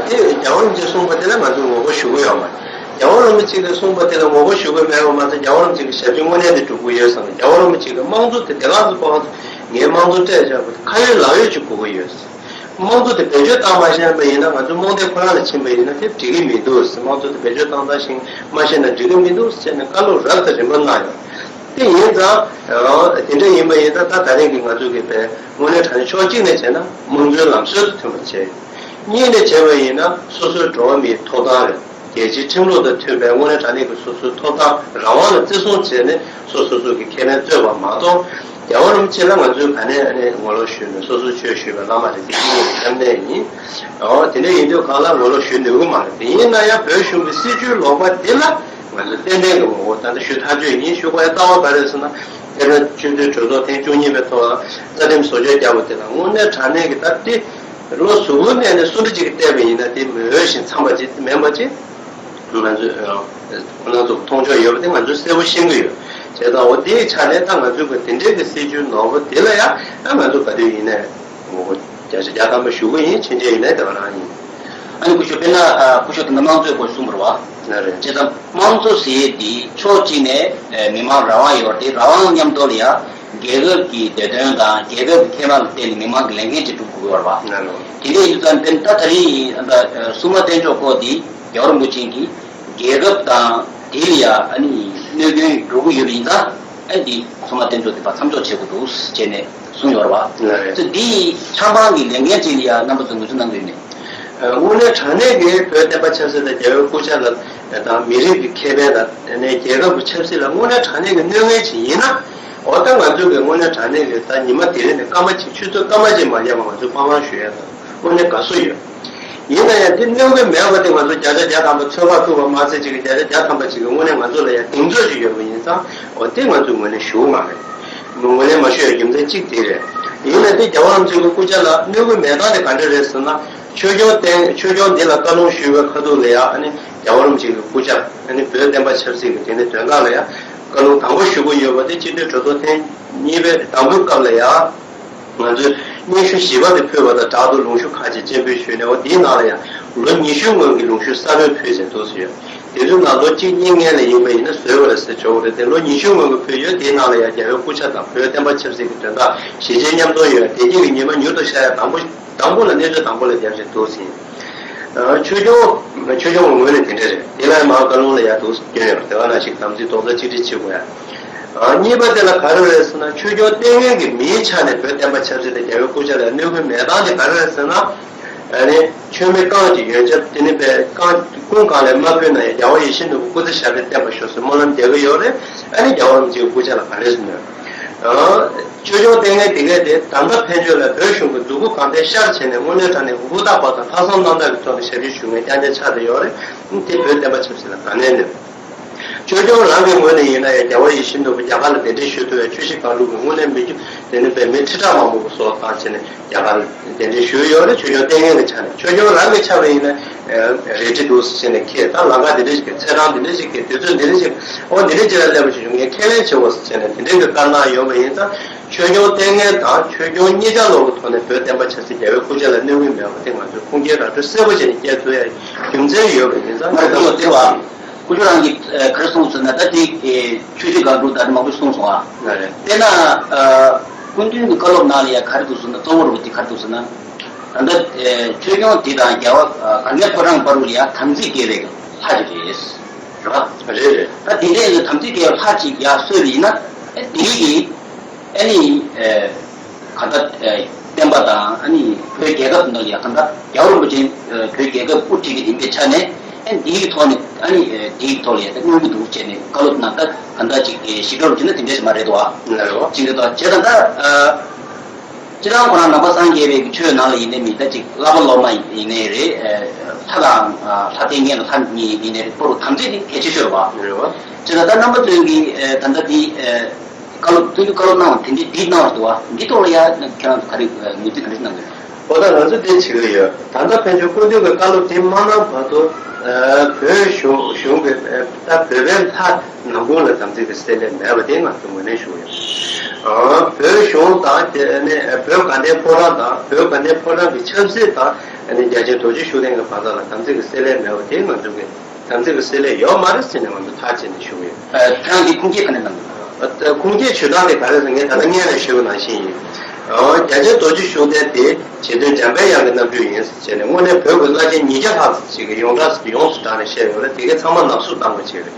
དེ་རྒྱལ་བ་རིན་པོ་ཆེས་གསུངས་པ་དེ་ལ་ང་ཚོས་ངོ་རྒོལ་ཞུ་གི་ཡོད་མ་རེད། རྒྱལ་བ་རིན་པོ་ཆེ་གིས་གསུངས་པ་དེ་ལ་ངོ་རྒོལ་ཞུ་གི་མེད་པ་མ་ཟད་རྒྱལ་བ་རིན་པོ་ཆེ་གི་ཞབས་ཕྱི་དངོས་གནས་དེ་སྒྲུབ་གི་ཡོད་བསམ་ནས་རྒྱལ་བ་རིན་པོ་ཆེ་གིས་དམངས་གཙོ་དེ་དེ་ག་ཚོད་དཔའ་བ་ངས་དམངས་གཙོ་སྤྲད་བཞག་པ་དེ་ཁ་ཡོད་ལག་ཡོད་ཅིག་དགོས་ཀྱི་ཡོད། དམངས་གཙོ་དེ་བེད་སྤྱོད་བཏང་མ་ཤེས་པ་ཡིན་ན་ང་ཚོ་རྨོངས་དད་ཁོ་རང་ལ་ཕྱིན་པ་ཡིན་ན་དེ་འགྲིག་གི་མི་འདུག་དམངས་གཙོ་དེ་བེད་སྤྱོད་བཏང་སྟངས་ཤིག་མ་ཤེས་ན་འགྲིག་གི་མི་འདུག་ཟེར་ནས་བཀའ་སློབ་རབ་དང་རིམ་པ་གནང་ཡོད། དེ་ཡིན་ཙང་། དེ་འདྲ་ཡིན་པ་ཡིན་ཙང་ད་ད་རིང་གི་ང་ཚོ་གི་དཔེ་དངོས་གནས་དྲང་གནས་ཕྱོགས་གཅིག་ནས་བྱས་ན་དམངས་གཙོའི་ལམ་སྲོལ་དང་མཐུན་པར་བྱས་ཡོད། གཉིས་ནས་བྱས་པ་ཡིན་ན་སོ་སོའི་འགྲོ་བ་མིའི་ཐོབ་ཐང་རེད། རྒྱལ་སྤྱིའི་ཁྲིམས་ལུགས་དང་མཐུན་པའི་དངོས་གནས་དྲང་གནས་ཀྱི་སོ་སོའི་ཐོབ་ཐང་རང་དབང་ལ་བརྩི་སྲུང་བྱས་ནས་སོ་སོ་སོ་གི་ཁེ་ཕན་རྩོད་པ་མ་གཏོགས། རྒྱལ་བ་རིན་པོ་ཆེ་ལ་ང་ཚོས་ག་ནས་ཨ་ནི་ངོ་ལོག་ཞུས་ནས་སོ་སོའི་ཆོས་ཞུས་པའི་བླ་མ་རེད། དེ་གཉིས་ཀྱི་མཉམ་གནས་ཡིན། འོ་དེ་འདྲ་ཡིན་དུས་གང་ལ་ངོ་ལོག་ཞུ་ནུས་ཀྱི་མ་རེད། དེ་ཡིན་ན་ཡང་བོད་གཞུང་གི་སྲིད་བྱུས་ལོག་པ་འདི་ལ་ང་ཚོས་ཏན་ཏན་གྱི་ངོ་རྒོལ་ད་ལྟ་ཞུ་ཐག་ཆོད་ཡིན། ཞུ་དགོས་ཡ་རྩ་བ་ག་རེ་ཟེར་ན། དེ་ལ་ཆོས་དོན་གྲོས་ཚོགས་ཐེངས་བཅུ་གཉིས་པའི་ཐོག་ལ་རྩ་ཁྲིམས་བཟོ་བཅོས་བརྒྱབ་པ་དེ་ལ་དངོས་གནས་དྲང་གནས་ཀྱི་ད་དེ། བློ་གཟུ་བོར་གནས་ནས་སུ་འདྲ་ཅིག་གིས་བལྟས་པ་ཡིན་ན་དེ་མི་འོས་ཤིང་འཚམས་པ་ཅིག་མིན་པ་ཅིག་ང་ཚོས་ཁོ་རང་ཚོ་མཐོང་ཕྱོགས་ཡོད་པ་དེ་ང་ཚོས་གསལ་པོ་ཤེས་ཀྱི་ཡོད། བྱས་ཙང་འོ་དེའི་ཆ་ནས་ད་ང་ཚོའི་གི་དེ་འདྲའི་གི་སྲིད་བྱུས་ནོར་བུ་དེ་ལ་ཡང་ད་ང་ཚོ་ག་དུས་ཡིན་ནའི་ངོ་རྒོལ་བརྒྱ་ཆ་བརྒྱ་ཐམ་པ་ཞུ་གི་ཡིན། ཕྱིན་ཆད་ཡིན་ནའི་དེ་ག་རང་ཡིན། ཨ་ནི་སྐུ་ཞབས་དཔེར་ན་སྐུ་ཞབས་དེ་ན་དམངས་གཙོའི་སྐོར་གསུངས་པ་རེད་པ། ལགས་རེད། བྱས་ཙང་དམངས་གཙོ་ཟེར་ཡས་དེ་ཕྱོགས་གཅིག་ནས་མི་མང་རང་དབང་ཡོད་རེད། རང་དབང་མཉམ་དུ་ལ་ཡང་རྒྱལ་ཁབ་ཀྱི་བདེ་དོན་དང་རྒྱལ་ཁབ་ཀྱི་ཁེ་ཕན་ལ་བརྟེན་ནས་མི་མང་གི་ལས་འགན་ཅིག་སྒྲུབ་དགོས་ཀྱི་ཡོད་རེད་པ། ལགས་རེད། དེ་འདྲ་ཡིན་ཙང་དཔེར་ན་ད་ད་རིང་ཨ་ད་སྲུང་མ་བསྟེན་ཕྱོགས་སྐོར་དེ་རྒྱལ་བ་རིན་པོ་ཆེ་གིས་རྒྱལ་ཁབ་དང་དེ་ལ་ཡང་ཨ་ནི་གནོད་སྐྱོན་འགྲོ་གི་ཡོད་པ་ཡིན་ཙང་ཨ་ནི་དེ་སྲུང་མ་བསྟེན་ཕྱོགས་དེ་ཕར་མཚམས་འཇོག་བྱེད་དགོས་འདུག་ཟེར་ནས་གསུངས་ཡོད་རེད་པ། ལགས་རེད། ཙང་འདི་ཆབ་འབངས་ཀྱི་ལས་འགན་ཅིག་ལ་ཡང་རྣམ་པ་ཚོ་ངོས་འཛིན་གནང་གི་ཡོད་མེད། དངོས་གནས་དྲང་གནས་ཀྱི་བོད་བསྟན་པ་ཆབ་སྲིད་དང་རྒྱལ་བའི་སྐུ་ཕྱྭ་ལ་དང་མི་རིགས་ཀྱི་ཁེ་ཕན་དང་དེ་ནས་རྒྱལ་ཁབ་ཀྱི་ཆབ་སྲིད་ལ་དངོས་གནས་དྲང་གནས་ཀྱི་གནོད་ངན་ཅིག་ཡིན་ན། འོ་ད་ང་ཚོས་ཀྱི་དངོས་གནས་དྲང་གནས་ཀྱི་ད་ཉི་མ་དེ་རིང་ནས་སྐར་མ་གཅིག་ཆུ་ཚོད་སྐར་མ་གཅིག་མ་བརྒྱབ་པ་ང་ཚོས་ཕངས་ཕངས་ཞུ་ཡ་དང་དངོས་གནས་དགའ་བསུ་ཡོད། ཡིན་ན་ཡང་དེ་གནོད་ཀྱི་མེད་པ་དེ་ང་ཚོ་བརྒྱ་ཆ་བརྒྱ་ཐམ་པ་ཚོད་དཔག་ཐུབ་པ་མ་ཚད་ཅིག་གི་བརྒྱ་ཆ་བརྒྱ་ཐམ་པ་ཅིག་གི་དངོས་གནས་ང་ཚོ་ལ་ཡང་གདེང་ཚོད་ཅིག་ཡོད་པ་ཡིན་ཙང་འོ་དེ་ང་ཚོས་ངོས་ནས་ཞུ་གི་མ་རེད། ངོས་ལེན་མ་ཞུ་ཡ་རྒྱུ་མཚན་གཅིག་དེ་རེད། ཡིན་ན་དེ་རྒྱལ་བ་རིན་པོ་ཆེ་གི་སྐུ་ཕྱྭ་ལ་གནོད་ཀྱི་མེད་སྟངས་དེ་ག་འདྲ་རེད་ཟེར་ན། ཆོས་སྐྱོང་བསྟེན་ཆོས་སྐྱོང་འདི་ལ་བཀའ་ལུང་ཞུས་པའི་ཁ་ཐུག་ལ་ཡང་ཨ་ནི་རྒྱལ་བ་རིན་པོ་ཆེ་གི་སྐུ་ཕྱྭ་ཨ་ནི་བོད་བསྟན་པ་ཆབ་སྲིད་ཀྱི་དེ་ནི་དོན་དག་ལ་ཡང་བཀའ་ལུང་དང་པོ་ཞུ་གི་ཡོད་པ་དེ་སྤྱི་འཐུས་གྲོས་ཚོགས་ཐེངས་གཉིས་པའི་དང་པོའི་སྐབས་ལ་ཡང་ང་ཚོས་སྙན་ཞུ་བཞི་པ་དེ་ཕུལ་བ་དང་སྦྲགས་དུ་ལུང་ཞུ་ཁག་ཅིག་སྤྱན་འབུལ་ཞུས་ནས་འོ་དེའི་ནང་ལ་ཡང་ལོ་ཉི་ཤུ་སྔོན་གྱི་ལུང་ཞུ་གསར་པ་ཕུལ་བཞིན་འདུག་ཟེར་ཡོད། དེ་ཚོའི་ནང་ལོ་གཅིག་གཉིས་སྔོན་ལ་ཡིན་པ་ཡིན་ན་བཟོས་པ་རེད་ཟེར་ཆོག་གི་རེད་དེ་ལོ་ཉི་ཤུ་སྔོན་གྱི་ཕུལ་ཡོད་དེའི་ནང་ལ་ཡང་རྒྱལ་བའི་སྐུ་ཕྱྭ་དང་བོད་བསྟན་པ་ཆབ་སྲིད་ཀྱི་དོན་དག་གཞིས་བྱེས་མཉམ་གཏོང་ཡོད་བདེ་སྐྱིད་ཀྱི་ཉི་མ་མྱུར་དུ་ཤར་ཡ་དང་པོ། དང་པོ་ལ་གནས་ཚུལ་དང་པོ་ལ་རྒྱབ་བཞིན་འདུག་ཟིན། ཆོས་སྐྱོང་ཆོས་སྐྱོང་གི་ངོས་ནས་དེ་འདྲ་རེད། དེ་ལ་མར་བཀའ་ལུང་ལ་ཡར་འདུག་སྐྱོན་ཡོད་དེ་ག་ནང་བཞིན་དམ་ཚིག་རྡོག་རྩ་གཅིག་སྒྲིལ་བྱེད་དགོས་ཡ། གཉིས་པ་དེ་ལ་ག་རེ་རེད་ཟེར་ན་ཆོས་སྐྱོང་ལྟས་ངན་གྱི་མིའི་ཆ་ནས་བོད་བསྟན་པ་ཆབ་སྲིད་དང་རྒྱལ་བའི་སྐུ་ཕྱྭ་ལ་གནོད་སྐྱོན་མེད་སྟངས་དེ་ག་རེ་རེད་ཟེར་ན། ཨ་ནི་མཆོད་མེ་རྐང་གཅིག་ཡོན་ཆབ་དེ་ནི་པའི་རྐང་ཀུན་གང་ལས་མ་ཕུལ་ན་ཡང་རྒྱལ་བ་ཡིད་བཞིན་ནོར་བུ་སྐུ་ཚེ་ཞབས་པད་བརྟན་པར་ཤོག་ཟེར་སྨོན་ལམ་རྒྱག་གི་ཡོད་རེད། ཨ་ནི་རྒྱལ་བ་རིན་པོ་ཆེའི་སྐུ་ཕྱྭ་ལ་ག་རེ་ཟེར་ན། ཆོས་སྐྱོང་ལྟས་ངན་དེ་གས་དེ་ད་ལྟ་ཕན་ཆོད་ལ་བོད་གཞུང་གི་མཛུབ་གུ་གང་ཐད་ཤར་བྱས་ནས་དངོས་གནས་དྲང་གནས་ཧུར་ཐག་པ་དང་ལྷག་བསམ་རྣམ་དག་གི་ཐོག་ནས་ཞབས་ཕྱི་ཞུ་མཁན་རྐྱང་རྐྱང་ཆགས་བསྡད་ཡོད་རེད། དེ་བོད་བསྟན་པ་ཆབ་སྲིད་ལ་ག་ནས་གནོད། ཆོས་སྐྱོང་རང་གི་ངོས་ནས་ཡིན་ན་ཡང་རྒྱལ་བ་ཡིད་བཞིན་ནོར་བུ་རྒྱ་གར་ལ་གདན་འདྲེན་ཞུ་ཐུབ་པའི་ཆོས་གཞིས་སྒང་དྲུག་གི་དངོས་གནས་མི་རྒྱུ་དེ་ནི་པའི་མི་ཁྲི་ཕྲག་མང་པོ་གི་སྲོག་བཏང་བྱས་ནས་རྒྱ་གར་ལ་གདན་འདྲེན་ཞུས་ཡོད་རེད། ཆོས་སྐྱོང་ལྟས་ངན་གྱི་ཆ་ནས་ཆོས་སྐྱོང་རང་གི་ཆ་ལ་ཡིན་ན། རལ་གྲི་འདུག་ཟེར་ནས་ཁྱེར། ད་ལམ་ཁ་འདི་འདྲ་ཞིག་གི་ཚེས་གྲངས་འདི་འདྲ་ཞིག་གི་དུས་ཚོད་འདི་འདྲ་ཞིག་ཨོ་འདི་འདྲ་ཅིག་ལ་སླེབས་པ་ཞིག་བྱུང་ངས་ཁས་ལེན་བྱེད་དགོས་ཟེར་ནས་དེ་འདྲའི་གི་བཀའ་གནང་ཡོད་པ་ཡིན་ཙང་། ཆོས་སྐྱོང་ལྟས་ངན་དང་ཆོས་སྐྱོང་གཉིས་ཆ་ལོག་གི་ཐོག་ནས་བོད་བསྟན་པ་ཆབ་སྲིད་རྒྱལ་བའི་སྐུ་ཕྱྭ་ལ་གནོད་ཀྱི་མེད་པ་དེ་ང་ཚོས་ཁུངས་སྐྱེལ་ར་སྤྲོད་གསལ་པོ་བྱས་ནས་སྐྱེལ་ཐུབ་ཡ་རྒྱུ་མཚན་ཡོད་པ་ཡིན་ཙང་། ང་ཚོ་ལ་དེ་བ། སྐུ་ཞབས་རང་གིས་ག་རེ་གསུངས་ཟེར་ན། ད་དེ་ཆོས་སྤྱོད་སྒང་དྲུག་ད་དེ་མང་པོ་གསུངས་སོང་ཨ། དཔེར་ན། སྐུ་མདུན་གྱི་བཀའ་སློབ་ནང་ལ་ཡ་ག་རེ་འདུག་ཟེར་ན། གཙོ་བོ་རུ་དེ་ག་རེ་འདུག་ཟེར་ན། ད་ལྟ་ཆོས་སྐྱོང་དེ་དང་རྒྱལ་བ་ག་ནས་ཕོ་བྲང་བར་དུ་ལ་ཡ་དམ་ཚིག་དགེ་བའི་ལྷ་ཅིག་རེད། རེད་པ། རེད་རེད། ད་དེ་འདྲའི་དམ་ཚིག་དགེ་བའི་ལྷ་ཅིག་ཡ་གསོས་པ་ཡིན་ན། ཨེ་དེ་གི་ཨ་ནི། གང་ལྟར། བསྟན་པ་དང་ཨ་ནི་བོད་རྒྱལ་ཁབ་ནང་ལ་ཡ་གང་ལྟར་རྒྱལ་བ་རིན་པོ་ཆེ་བོད་རྒྱལ་ཁབ་དབུ་ཁྲིད་ཀྱི་ཡིན་པའི་ཆ་ནས། ཨ་ནི་དེའི་ཐོག་ནས་ཨ་ནི་དེའི་ཐོག་ལ་ཡ་ད་གནོད་ཀྱི་འདུག་ཅེས་ནས་བཀའ་སློབ་གནང་། ད་གང་ལྟར་ཅིག་ཞིབ་ཕྲ་རུ་བྱས་ན་དེ་འདྲས་ཞིག་མ་རེད་དོ། ཨ། ལགས་རེད། ཅིག་རེད་དོ། བྱས་ཙང་ད། སྤྱིར་བཏང་ཁོ་རང་ནང་པ་སངས་རྒྱས་པའི་ཆོས་ནང་ལ་ཡིན་ནའི་མི་ད་ཅིག་བསླབ་པ་སློབ་མ་ཡིན་ནའི་རེད། ལྷ་དང་ལྷ་ལྟས་ངན་ལ་ལྷ་གཉིས་ཡིན་ནའི་རེད། པོ་རུ་དམ་ཚིག་དེ་གལ་ཆེ་ཤོས་རེད་བ། རེད་བ། བྱས་ཙང་ད་རྣམ་པ་ཚོས་ཀྱིས་ད་ལྟ་འདི། བཀའ་སློབ་སྟོན་རྒྱུ་བཀའ་སློབ་གནང་བ་དེ་འདྲའི་འདི་གནང་བ་འདུག་བ། འདི་ཐོག་ལ་ཡ་ཁྱེད་རང་ཚོ་ག་རེ་ངོས་འཛིན་ག་འདྲ་གནང་གི་རེད། ཨོ་ད་ང་ཚོ་དེ་བྱེད་ཀྱི་ཡོད། ད་ལྟ་ཕན་ཆད་སྐུ་མདུན་གྱི་བཀའ་སློབ་དེ་མ་གནང་བར་དུ། བོད་གཞུང་གཞུང་གི་ད་བོད་པའི་ལྷ་ནང་ཁུལ་ལ་དམ་ཚིག་གི་བསྲེ་ལྷད་མེད་པ་དེ་ང་ཚོ་ངོས་ལེན་ཞུ་གི་ཡོད། བོད་གཞུང་དང་དེ་ནས་བོད་དགའ་ལྡན་ཕོ་བྲང་དང་བོད་དགའ་ལྡན་ཕོ་བྲང་གི་ཆབ་སྲིད་དང་རྒྱལ་ཆེན་རྡོ་རྗེ་ཤུགས་ལྡན་གྱི་བར་ཐག་ལ་དམ་ཚིག་གི་བསྲེ་ལྷད་མེད་པ་དེ་ང་ཚོ་གི་དམ་ཚིག་གི་བསྲེ་ལྷད་ཡོད་མ་རེད་ཟེར་ནས་ང་ཚོ་ཐག་བཅད་ནས་ཞུ་གི་ཡོད། ཁྱེད་རང་གིས་ཁུངས་སྐྱེལ་ག་ནས་གནང་གི་འདུག་ཁུངས་སྐྱེལ་ཞུ་སྟངས་དེ་ག་རེ་ཟེར་ངས་ད་ལྟ་སྔོན་ནས་ཞུས་པ་ནང་བཞིན་ཡིན། རྒྱལ་ཆེན་རྡོ་རྗེ་ཤུགས་ལྡན་དེ་རྗེ་བཙུན་འཇམ་པའི་དབྱངས་ཀྱི་རྣམ་སྤྲུལ་ཡིན་ཟེར་ནས་དངོས་གནས་བོད་ཀྱི་བླ་ཆེན་ཉིས་བརྒྱ་ལྷག་ཅིག་གིས་ཡོངས་གྲགས་ཡོངས་སུ་གྲགས་ནས་བཤད་ཡོད་རེད། དེ་གའི་ཚང་མ་ནག་བསུབ་བཏང་དགོས་བྱས་རེད།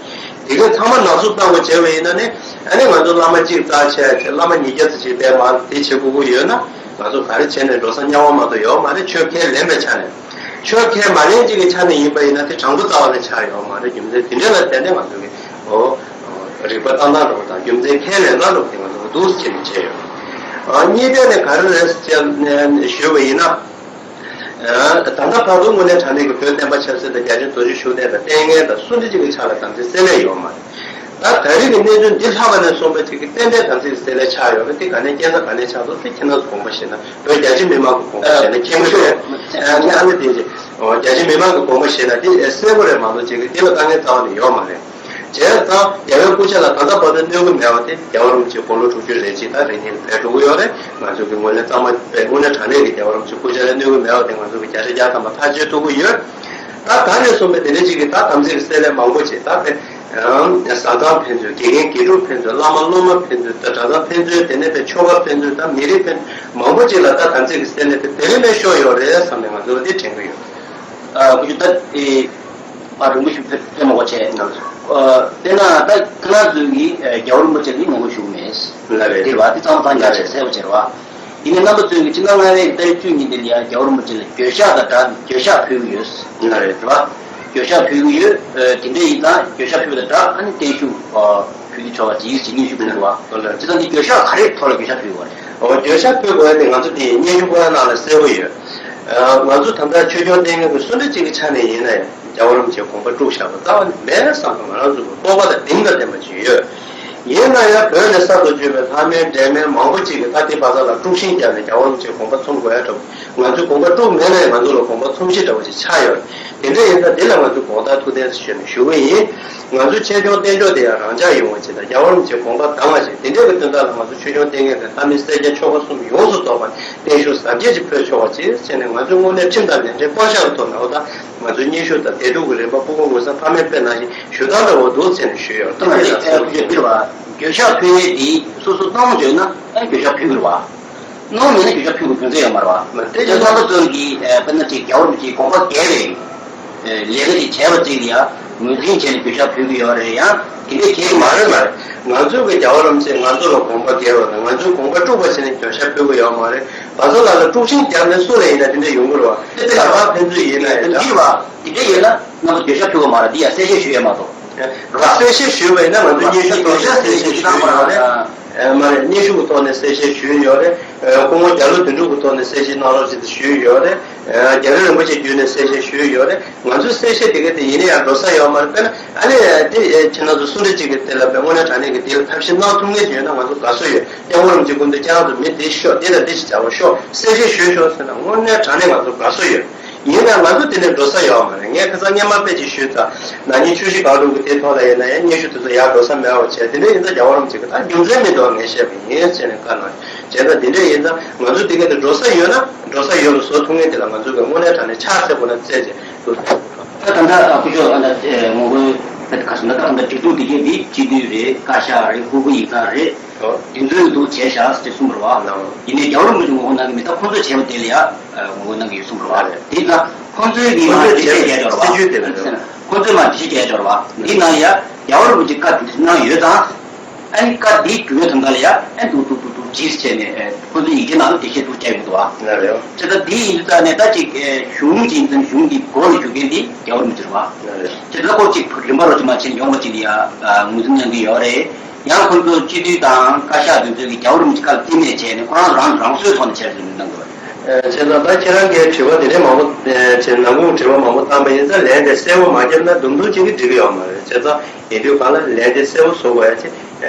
དེ་གའི་ཚང་མ་ནག་བསུབ་བཏང་དགོས་བྱས་པ་ཡིན་ན་ནི་ཨ་ནི་ང་ཚོ་བླ་མ་གཅིག་རྩ་ཆེ་བྱས་བླ་མ་ཉིས་བརྒྱ་ཙམ་ཞིག་བསྡད་མ་དེ་བྱེད་དགོས་ཀྱི་ཡོད་ན། ང་ཚོ་ག་རེ་བྱས་ནས་འགྲོ་ས་དམྱལ་བ་མ་གཏོགས་ཡོད་མ་རེད། ཆོས་ཁས་ལེན་པའི་ཆ་ནས། ཆོས་ཁས་མ་ལེན་ཅིག་གི་ཆ་ནས་ཡིན་པ་ཡིན་ན་དེ་དྲང་པོ་རྩ་བ་ནས་ཆགས་ཡོད་མ་རེད། རྒྱུ་མཚན་དེ་འདྲ་ལ་བརྟེན་ནས་ང་ཚོ་གི་ཨོ་རིག་པ་བཏང་སྟངས་འདྲ་པོ་དང་རྒྱུ་མཚན་ཁས་ལེན་སྟངས་འདྲ་པོ་དེ་ང་ཚོ་གི་འདུག་ཟེར་ནས་བྱས་ཡོད། ཨ་གཉིས་ཐད་ནས་ག་རེ་རེད་ཟེར་ནས་ཞུས་པ་ཡིན་ན། ད་ལྟ་བར་དུ་དངོས་གནས་དྲང་གནས་ཀྱི་བོད་བསྟན་པ་ཆབ་སྲིད་དང་རྒྱལ་ཆེན་རྡོ་རྗེ་ཤུགས་ལྡན་དང་ལྟས་ངན་དང་སུ་འདྲ་ཅིག་གི་ཆ་ལ་དམ་ཚིག་བསྲེ་ལྷད་ཡོད་མ་རེད། ད་ད་རེས་ཀྱི་གནས་ཚུལ་འདི་ལྷག་པ་ནས་གསུངས་པ་ཅིག་གི་ཏན་ཏན་དམ་ཚིག་བསྲེ་ལྷད་ཆགས་ཡོད་རེད། དེ་ག་ནས་རྐྱེན་རྩ་ག་ནས་ཆགས་འདུག་དེ་ཁྱེད་རང་ཚོ་དགོངས་པ་བཞེས་ན། བོད་རྒྱ་ཆེ་མི་མང་གི་དགོངས་པ་བཞེས་ན་ཁྱེད་མི་ཤེས། ངས་ཨ་ནི་དེ་རེད། རྒྱ་ཆེ་མི་མང་གི་དགོངས་པ་བཞེས་ན་དེ་གསལ་པོ་རེད་མ་གཏོགས་ཅིག་གི་དེ་ལ་དཀའ་ངལ་རྩ་བ་ནས་ཡོད་མ་རེད། བྱས་ཙང་རྒྱལ་བའི་སྐུ་ཕྱྭ་ལ་ད་ལྟ་བར་དུ་གནོད་ཀྱི་མེད་པ་དེ་རྒྱལ་བ་རིན་པོ་ཆེ་དགུང་ལོ་དྲུག་ཅུ་རེ་གཅིག་དང་རེ་གཉིས་ལ་ཕེབས་འགྲོ་གི་ཡོད་རེད། ང་ཚོ་གི་ངོས་ལེན་གཙང་མ་དཔེ་དངོས་གནས་དྲང་གནས་ཀྱི་རྒྱལ་བ་རིན་པོ་ཆེ་སྐུ་ཕྱྭ་ལ་གནོད་ཀྱི་མེད་པ་དེ་ང་ཚོ་གི་བརྒྱ་ཆ་བརྒྱ་ཐམ་པ་ཐག་གཅོད་ཐུབ་ཀྱི་ཡོད། ད་ད་ནས་བཟུང་བའི་དེ་འདྲ་ཅིག་གི་ད་དམ་ཚིག་གི་བསྲེ་ལྷད་མང་པོ་ཅིག་ད་དཔེ། བཟའ་ཚང་ཕན་ཚུན་དགེ་རྒན་དགེ་ཕྲུག་ཕན་ཚུན་བླ་མ་སློབ་མ་ཕན་ཚུན་ད་གྲྭ་ཚང་ཕན་ཚུན་དེ་ནས་དཔེ་ཆོལ་ཁ་ཕན་ཚུན་ད་མི་རིགས་ཕན་ཚུན་མང་པོ་ཅིག་ལ་ད་དམ་ཚིག་གི་བསྲེ་ལྷད་དེ་དེ་རིང་ནས་ཤོར་ཡོད་རེད་བསམ་ནས་ང་ཚོ་གི་དེ་དྲན་གྱི་ཡོད། ཨ་ཁོ་ཚོ་ད་ཨེ་པར་རིང་པོ་ཞིག་ཕེབས་ཕེབས་མ་དགོས་བྱས། ཨ་དཔེར་ན་ད་ཁྱེད་རང་ཚོས་ཀྱིས་ཨེ་རྒྱལ་བ་རིན་པོ་ཆེ་ལ་ངོ་རྒོལ་ཞུ་གི་མེད། ལགས་རེད། དེ་རེད་བ། དེ་གཙང་མ་ཚང་རྒྱ་ཆེ་གསལ་པོ་བྱས་རེད་བ། ཡིན་ནའི་རྣམ་པ་ཚོས་ཀྱིས་ཕྱི་ཟླ་ལྔ་པའི་ཏ་རིག་བཅུ་གཉིས་འདི་ལ་ཡང་རྒྱལ་བ་རིན་པོ་ཆེ་ལ་འགྱོད་བཤགས་དང་སྦྲགས་འགྱོད་བཤགས་ཕུལ་གྱི་ཡོད། ལགས་རེད། རེད་བ། འགྱོད་བཤགས་ཕུལ་གྱི་ཡོད། ཨེ་དེ་འདྲ་ཡིན་ཙང་འགྱོད་བཤགས་ཕུལ་བ་དང་སྦྲགས་ཨ་ནི་བརྟན་བཞུགས་ཨ་ཕུལ་གྱི་ཆོག་པ་ཅིག་ཅིག་སྙན་ཞུ་ཕུལ་གྱི་རེད་བ། ལགས་རེད། བྱས་ཙང་འདི་འགྱོད་བཤགས་ག་རེའི་ཐོག་ལ་འགྱོད་བཤགས་ཕུལ་དགོས་རེད། ཨོ་འགྱོད་བཤགས་ཕུལ་དགོས་ཡ་དེ་ང་ཚོ་དེ་སྙན་ཞུ་བཀོད་ཡ་ནང་ལ་གསལ་པོ་ཡོད། ཨ་ང་ཚོ་ད་ལྟ་ཆོས་སྐྱོང་ལྟས་ངན་གྱི་སུ་འདྲ་ཅིག་གི་ཆ་ནས་ཡིན་ན་ཡང་རྒྱལ་བ་རིན་པོ་ཆེའི་དགོངས་པ་དཀྲུགས་བཞག་པ་རྩ་བ་ནས་མེད་བསམ་པ་ང་རང་ཚོ་གི་རྟོགས་པ་དང་གདེང་དང་ལྡན་པ་ཅིག་ཡོད། ཡིན་ན་ཡང་བོད་ནས་གསར་དུ་བྱོན་པའི་ལྷ་མིན་འདྲེ་མིན་མང་པོ་ཅིག་གིས་ད་ལྟའི་བར་མཚམས་ལ་དཀྲུག་ཤིང་བརྒྱབ་ནས་རྒྱལ་བ་རིན་པོ་ཆེའི་དགོངས་པ་མཚུངས་དགོས་ཡ་འདྲ་བོ། ང་ཚོས་དགོངས་པ་དཀྲུགས་མེད་ན་ཡང་ང་ཚོ་ལ་དགོངས་པ་མཚུངས་གཞི་འདྲ་བོ་ཅིག་ཆགས་ཡོད་རེད། དེ་འདྲ་ཡིན་ཙང་འདི་ལ་ང་ཚོས་དགོངས་དག་ཐུགས་བདེན་ཟེར་ཞུས་ནས་ཞུ་གི་ཡིན། ང་ཚོ་ཆོས་སྐྱོང་བསྟན་མཆོག་དེ་ཡང་རང་འཇགས་ཡོང་བ་ཅིག་དང་རྒྱལ་བ་རིན་པོ་ཆེའི་དགོངས་པ་དྭངས་པ་ཅིག་དེ་འདྲ་གི་དོན་དག་ལ་ང་ཚོ་ཆོས་སྐྱོང་ལྟས་ངན་དང་ལྷ་མིན་སེར་སྐྱ་ཆོལ་ཁ་གསུམ་ཡོངས་སུ་རྫོགས་པ་བརྟན་བཞུགས་གཟབ་རྒྱས་ཅིག་ཕུལ་ཆོག་པ་ཅིག་བྱས་ནས་ང་ཚོའི་དངོས་གནས་ཁྲིམས་དང་ལས་འབྲེལ་བརྐོ་བཞག་གི་ཐོག་ནས་འོ་ད་ང་ཚོའི་སྙན་ཞུ་དང་བདེ་སྡུག་གི་རིམ་པ་སྤུ་གུ་ངོ་ས་ཕ་མས་དཔེ་ནང་བཞིན་ཞུ་སྟངས་འདྲ་བོ་འདུག་ཟེར་ནས་ཞུས་ཡོད། ད་ང་ཚོས་ཨ་ཁུ་ཆོས་འདི་རེད་བ། འགྱོད་བཤགས་ཕུལ་ཡས་འདི་སོ་སོ་གནང་བྱུང་ན་ཨ་འགྱོད་བཤགས་ཕུལ་གི་རེད་བ། གནང་མེད་ན་འགྱོད་བཤགས་ཕུལ་དགོས་དོན་ཚན་ཡོད་མ་རེད་བ། མ་དེ་ཅི་རྣམ་པ་ཚོ་གིས་ཨ་དཔེར་ན་ཅིག་རྒྱལ་བ་རིན་པོ་ཆེའི་དགོངས་པ་འགལ་བའི་ཨ་ལས་ཀ་ཅིག་བྱས་པ་ཅིག་ལ་ཡང་ངོས་འཛིན་བྱས་ནས་འགྱོད་བཤགས་ཕུལ་གི་ཡོད་རེད། ཡང་དེ་འདྲའི་གལ་གྱི་མ་རེད་མ་རེད། ང་ཚོ་གི་རྒྱལ་བ་རིན་པོ་ཆེས་ང་ཚོ་ལ་དགོངས་པ་འགལ་བ་དང་ང་ཚོའི་དགོངས་པ་དཀྲུགས་པ་བྱས་ནས་འགྱོད་བཤགས་ཕུལ་གི་ཡོད་མ་རེད། བ་ཚོ་ལ་ལ་དཀྲུག་ཤིང་བརྒྱབ་ནས་སུ་ལ་ཡིན་ན་དེ་འདྲ་ཡོང་གི་རེད་བ། དེ་ལ་ཕན་ཚུན་ཡིན་ན་ཡང་འདྲ། འདི་བ་དེ་འདྲ་ཡིན་ན་ང་ཚོ་འགྱོད་བཤགས་ཕུལ་གི་མ་རེད། འདི་ཡང་གསལ་བཤད་ཞུ་ཡས་མ་གཏོགས། གསལ་བཤད་ཞུས་པ་ཡིན་ན་ང་ཚོས་སྙན་ཞུ་གཏོང་ཆེད་གསལ་བཤད་ཞུས་ཡོད་རེད། མ་རེད། སྙན་ཞུ་གི་ཐོག་ནས་གསལ་བཤད་ཞུས་ཡོད་རེད། སྐུ་ངོ་རྒྱ་ལོ་དོན་གྲུབ་ཀྱི་ཐོག་ནས་གསལ་བཤད་གནང་རོགས་ཞེས་ཞུས་ཡོད་རེད། རྒྱ་རི་རིན་པོ་ཆེ་བརྒྱུད་ནས་གསལ་བཤད་ཞུས་ཡོད་རེད། ང་ཚོས་གསལ་བཤད་དེ་ག་དེ་ཡིན་ན་ཡང་འགྲོ་ས་ཡོད་མ་རེད། དཔེར་ན་ཨ་ནི་དེ་ཁྱེད་རང་ཚོ་སུ་འདྲ་གཅིག་གིས་དེ་ལ་དཔེ་དངོས་གནས་དྲང་གནས་ཀྱི་དེ་ལ་ཐབས་ཤེས་གནང་ཐུབ་མཁན་ཞིག་ཡོད་ན་ང་ཚོ་དགའ་བསུ་ཡོད། སྐྱབས་མགོན་རིན་པོ་ཆེ་སྐུ་མདུན་ཁྱེད་རང་ཚོ་མི་དེ་ཤོག་དེ་དང་དེ་ཞིག་བྱ་བ་ཤོག་གསལ་བཤད་ཞུས་ཤོག་ཟེར་ན་དངོས་གནས་དྲང་གནས་ང་ཚོ་དགའ་བསུ་ཡོད། ཡིན་ན་ང་ཚོ་དེ་ནས་འགྲོ་ས་ཡོད་མ་རེད། ངས་ཁ་སང་སྔོན་མ་དཔེ་ཅིག་ཞུས་ཙང་ན་ནིང་ཆུ་བཞི་སྒང་དྲུག་གི་དེ་ཐོག་ལ་ཡིན་ན་ཡང་སྙན་ཞུ་དེ་ཚོ་ཡར་འགྲོ་ས་མེད་པ་བྱས། དེ་འདྲ་ཡིན་ཙང་རྒྱལ་བ་རིན་པོ་ཆེ་གི་ད་རྒྱུ་མཚན་མི་འདུག་ངས་བཤད་པ་ཡིན་ཟེར་ནས་བཀའ་གནང་། བྱས་ཙང་དེ་འདྲ་ཡིན་ཙང་ང་ཚོ་དེ་ག་དེ་འགྲོ་ས་ཡོད་ན་འགྲོ་ས་ཡོད་ལ་བཟོ་ཐུབ་མཁན་དེ་ལ་ང་ཚོ་གི་དངོས་གནས་དྲང་གནས་ཕྱག་འཚལ་དགོས་ན་འཚལ་བྱས་འདུག་ད་ད་ལྟ་སྐུ་ཞབས་ཨ་ད་ངོ་རྒོལ་ད་ག་སོང་ད་ད་ད་སྒྲིག་འཛུགས་འདི་གས་འདི་སྤྱི་འཐུས་རེད། བཀའ་ཤག་རེད། སྐུ་སྒེར་ཡིག་ཚང་རེད། འདི་ཚོའི་འདུག་བྱས་བཞག་ཟེར་གསུངས་པ་རེད་བ། ཡིན་ནའི་རྒྱལ་བ་རིན་པོ་ཆེ་ངོ་རྒོལ་གནང་གི་མི་ད་ཁོང་ཚོས་བྱས་པ་དེ་ལ་ཡ་ངོ་རྒོལ་གནང་གི་ཡོད་གསུངས་པ་རེད་བ། དེ་ཙང་ཁོང་ཚོའི་གི་མ་འགྲེལ་བཤད་རྒྱག་ཡོད་རེད་བ། ཁོང་ཚོས་མ་འགྲེལ་བཤད་རྒྱག་ཡོད་རེད་བ། འདི་ནང་ལ་ཡ་རྒྱལ་བ་རིན་པོ་ཆེ་བཀའ་འདི་གནང་ཡོད་ཙང་། ཨ་ནི་བཀའ་འདི་འགྲུབ་ཡོད་དམ་ད་ལ་ཡ་ཨ་འདུག་འདུག་འདུག་འདུག་ཇིས་བྱས་ནས་ཁོང་ཚོའི་ཡི་གེ་ནང་ལ་འགྲེལ་བཤད་འདུག་བྱས་ཡོད་འདུག་བ། ལགས་རེད། བྱས་ཙང་འདི་ཡིན་དུས་ཙང་ནས་ད་ཅིག་གཞུང་ཅིག་ཡིན་ཙང་གཞུང་འདི་སྒོ་ལ་ཞུགས་མཁན་འདི་རྒྱལ་བ་རིན་པོ་ཆེ་རེད་བ། ལགས་རེད། བྱས་ཙང་ཁོ་ཅིག་རིམ་པ་རོ་ཅིག་མ་ཕྱིན་ཡོང་བ་ཅིག་ལ་ཡ་ངོས་འཛིན་གནང་གི་ཡོད་རེད། ཡང་ཁོང་ཚོ་སྤྱི་འཐུས་དང་བཀའ་ཤག་དེ་ཚོས་ཀྱི་རྒྱལ་བ་རིན་པོ་ཆེ་བཀའ་ལ་བརྩི་མེད་བྱས་ནས་ཁོ་རང་རང་རང་སྲོལ་ཐོག་ནས་བྱས་ཟིན་གནང་དགོས། བྱས་ཙང་ད་ཁྱེད་རང་གིས་དྲི་བ་དེ་འདྲའི་མང་པོ་བྱས་ནང་ཁུལ་དྲི་བ་མང་པོ་བཏང་པ་ཡིན་ཙང་ལན་དེ་གསལ་པོ་མ་བརྒྱབ་ན་དུམ་དུམ་ཅིག་གིས་འགྲིག་གི་ཡོད་མ་རེད། བྱས་ཙང་ཡིན་དུས་གང་ལ་ལན་དེ་གསལ་པོ་བཟོ་དགོས་ཡ་ཅིག་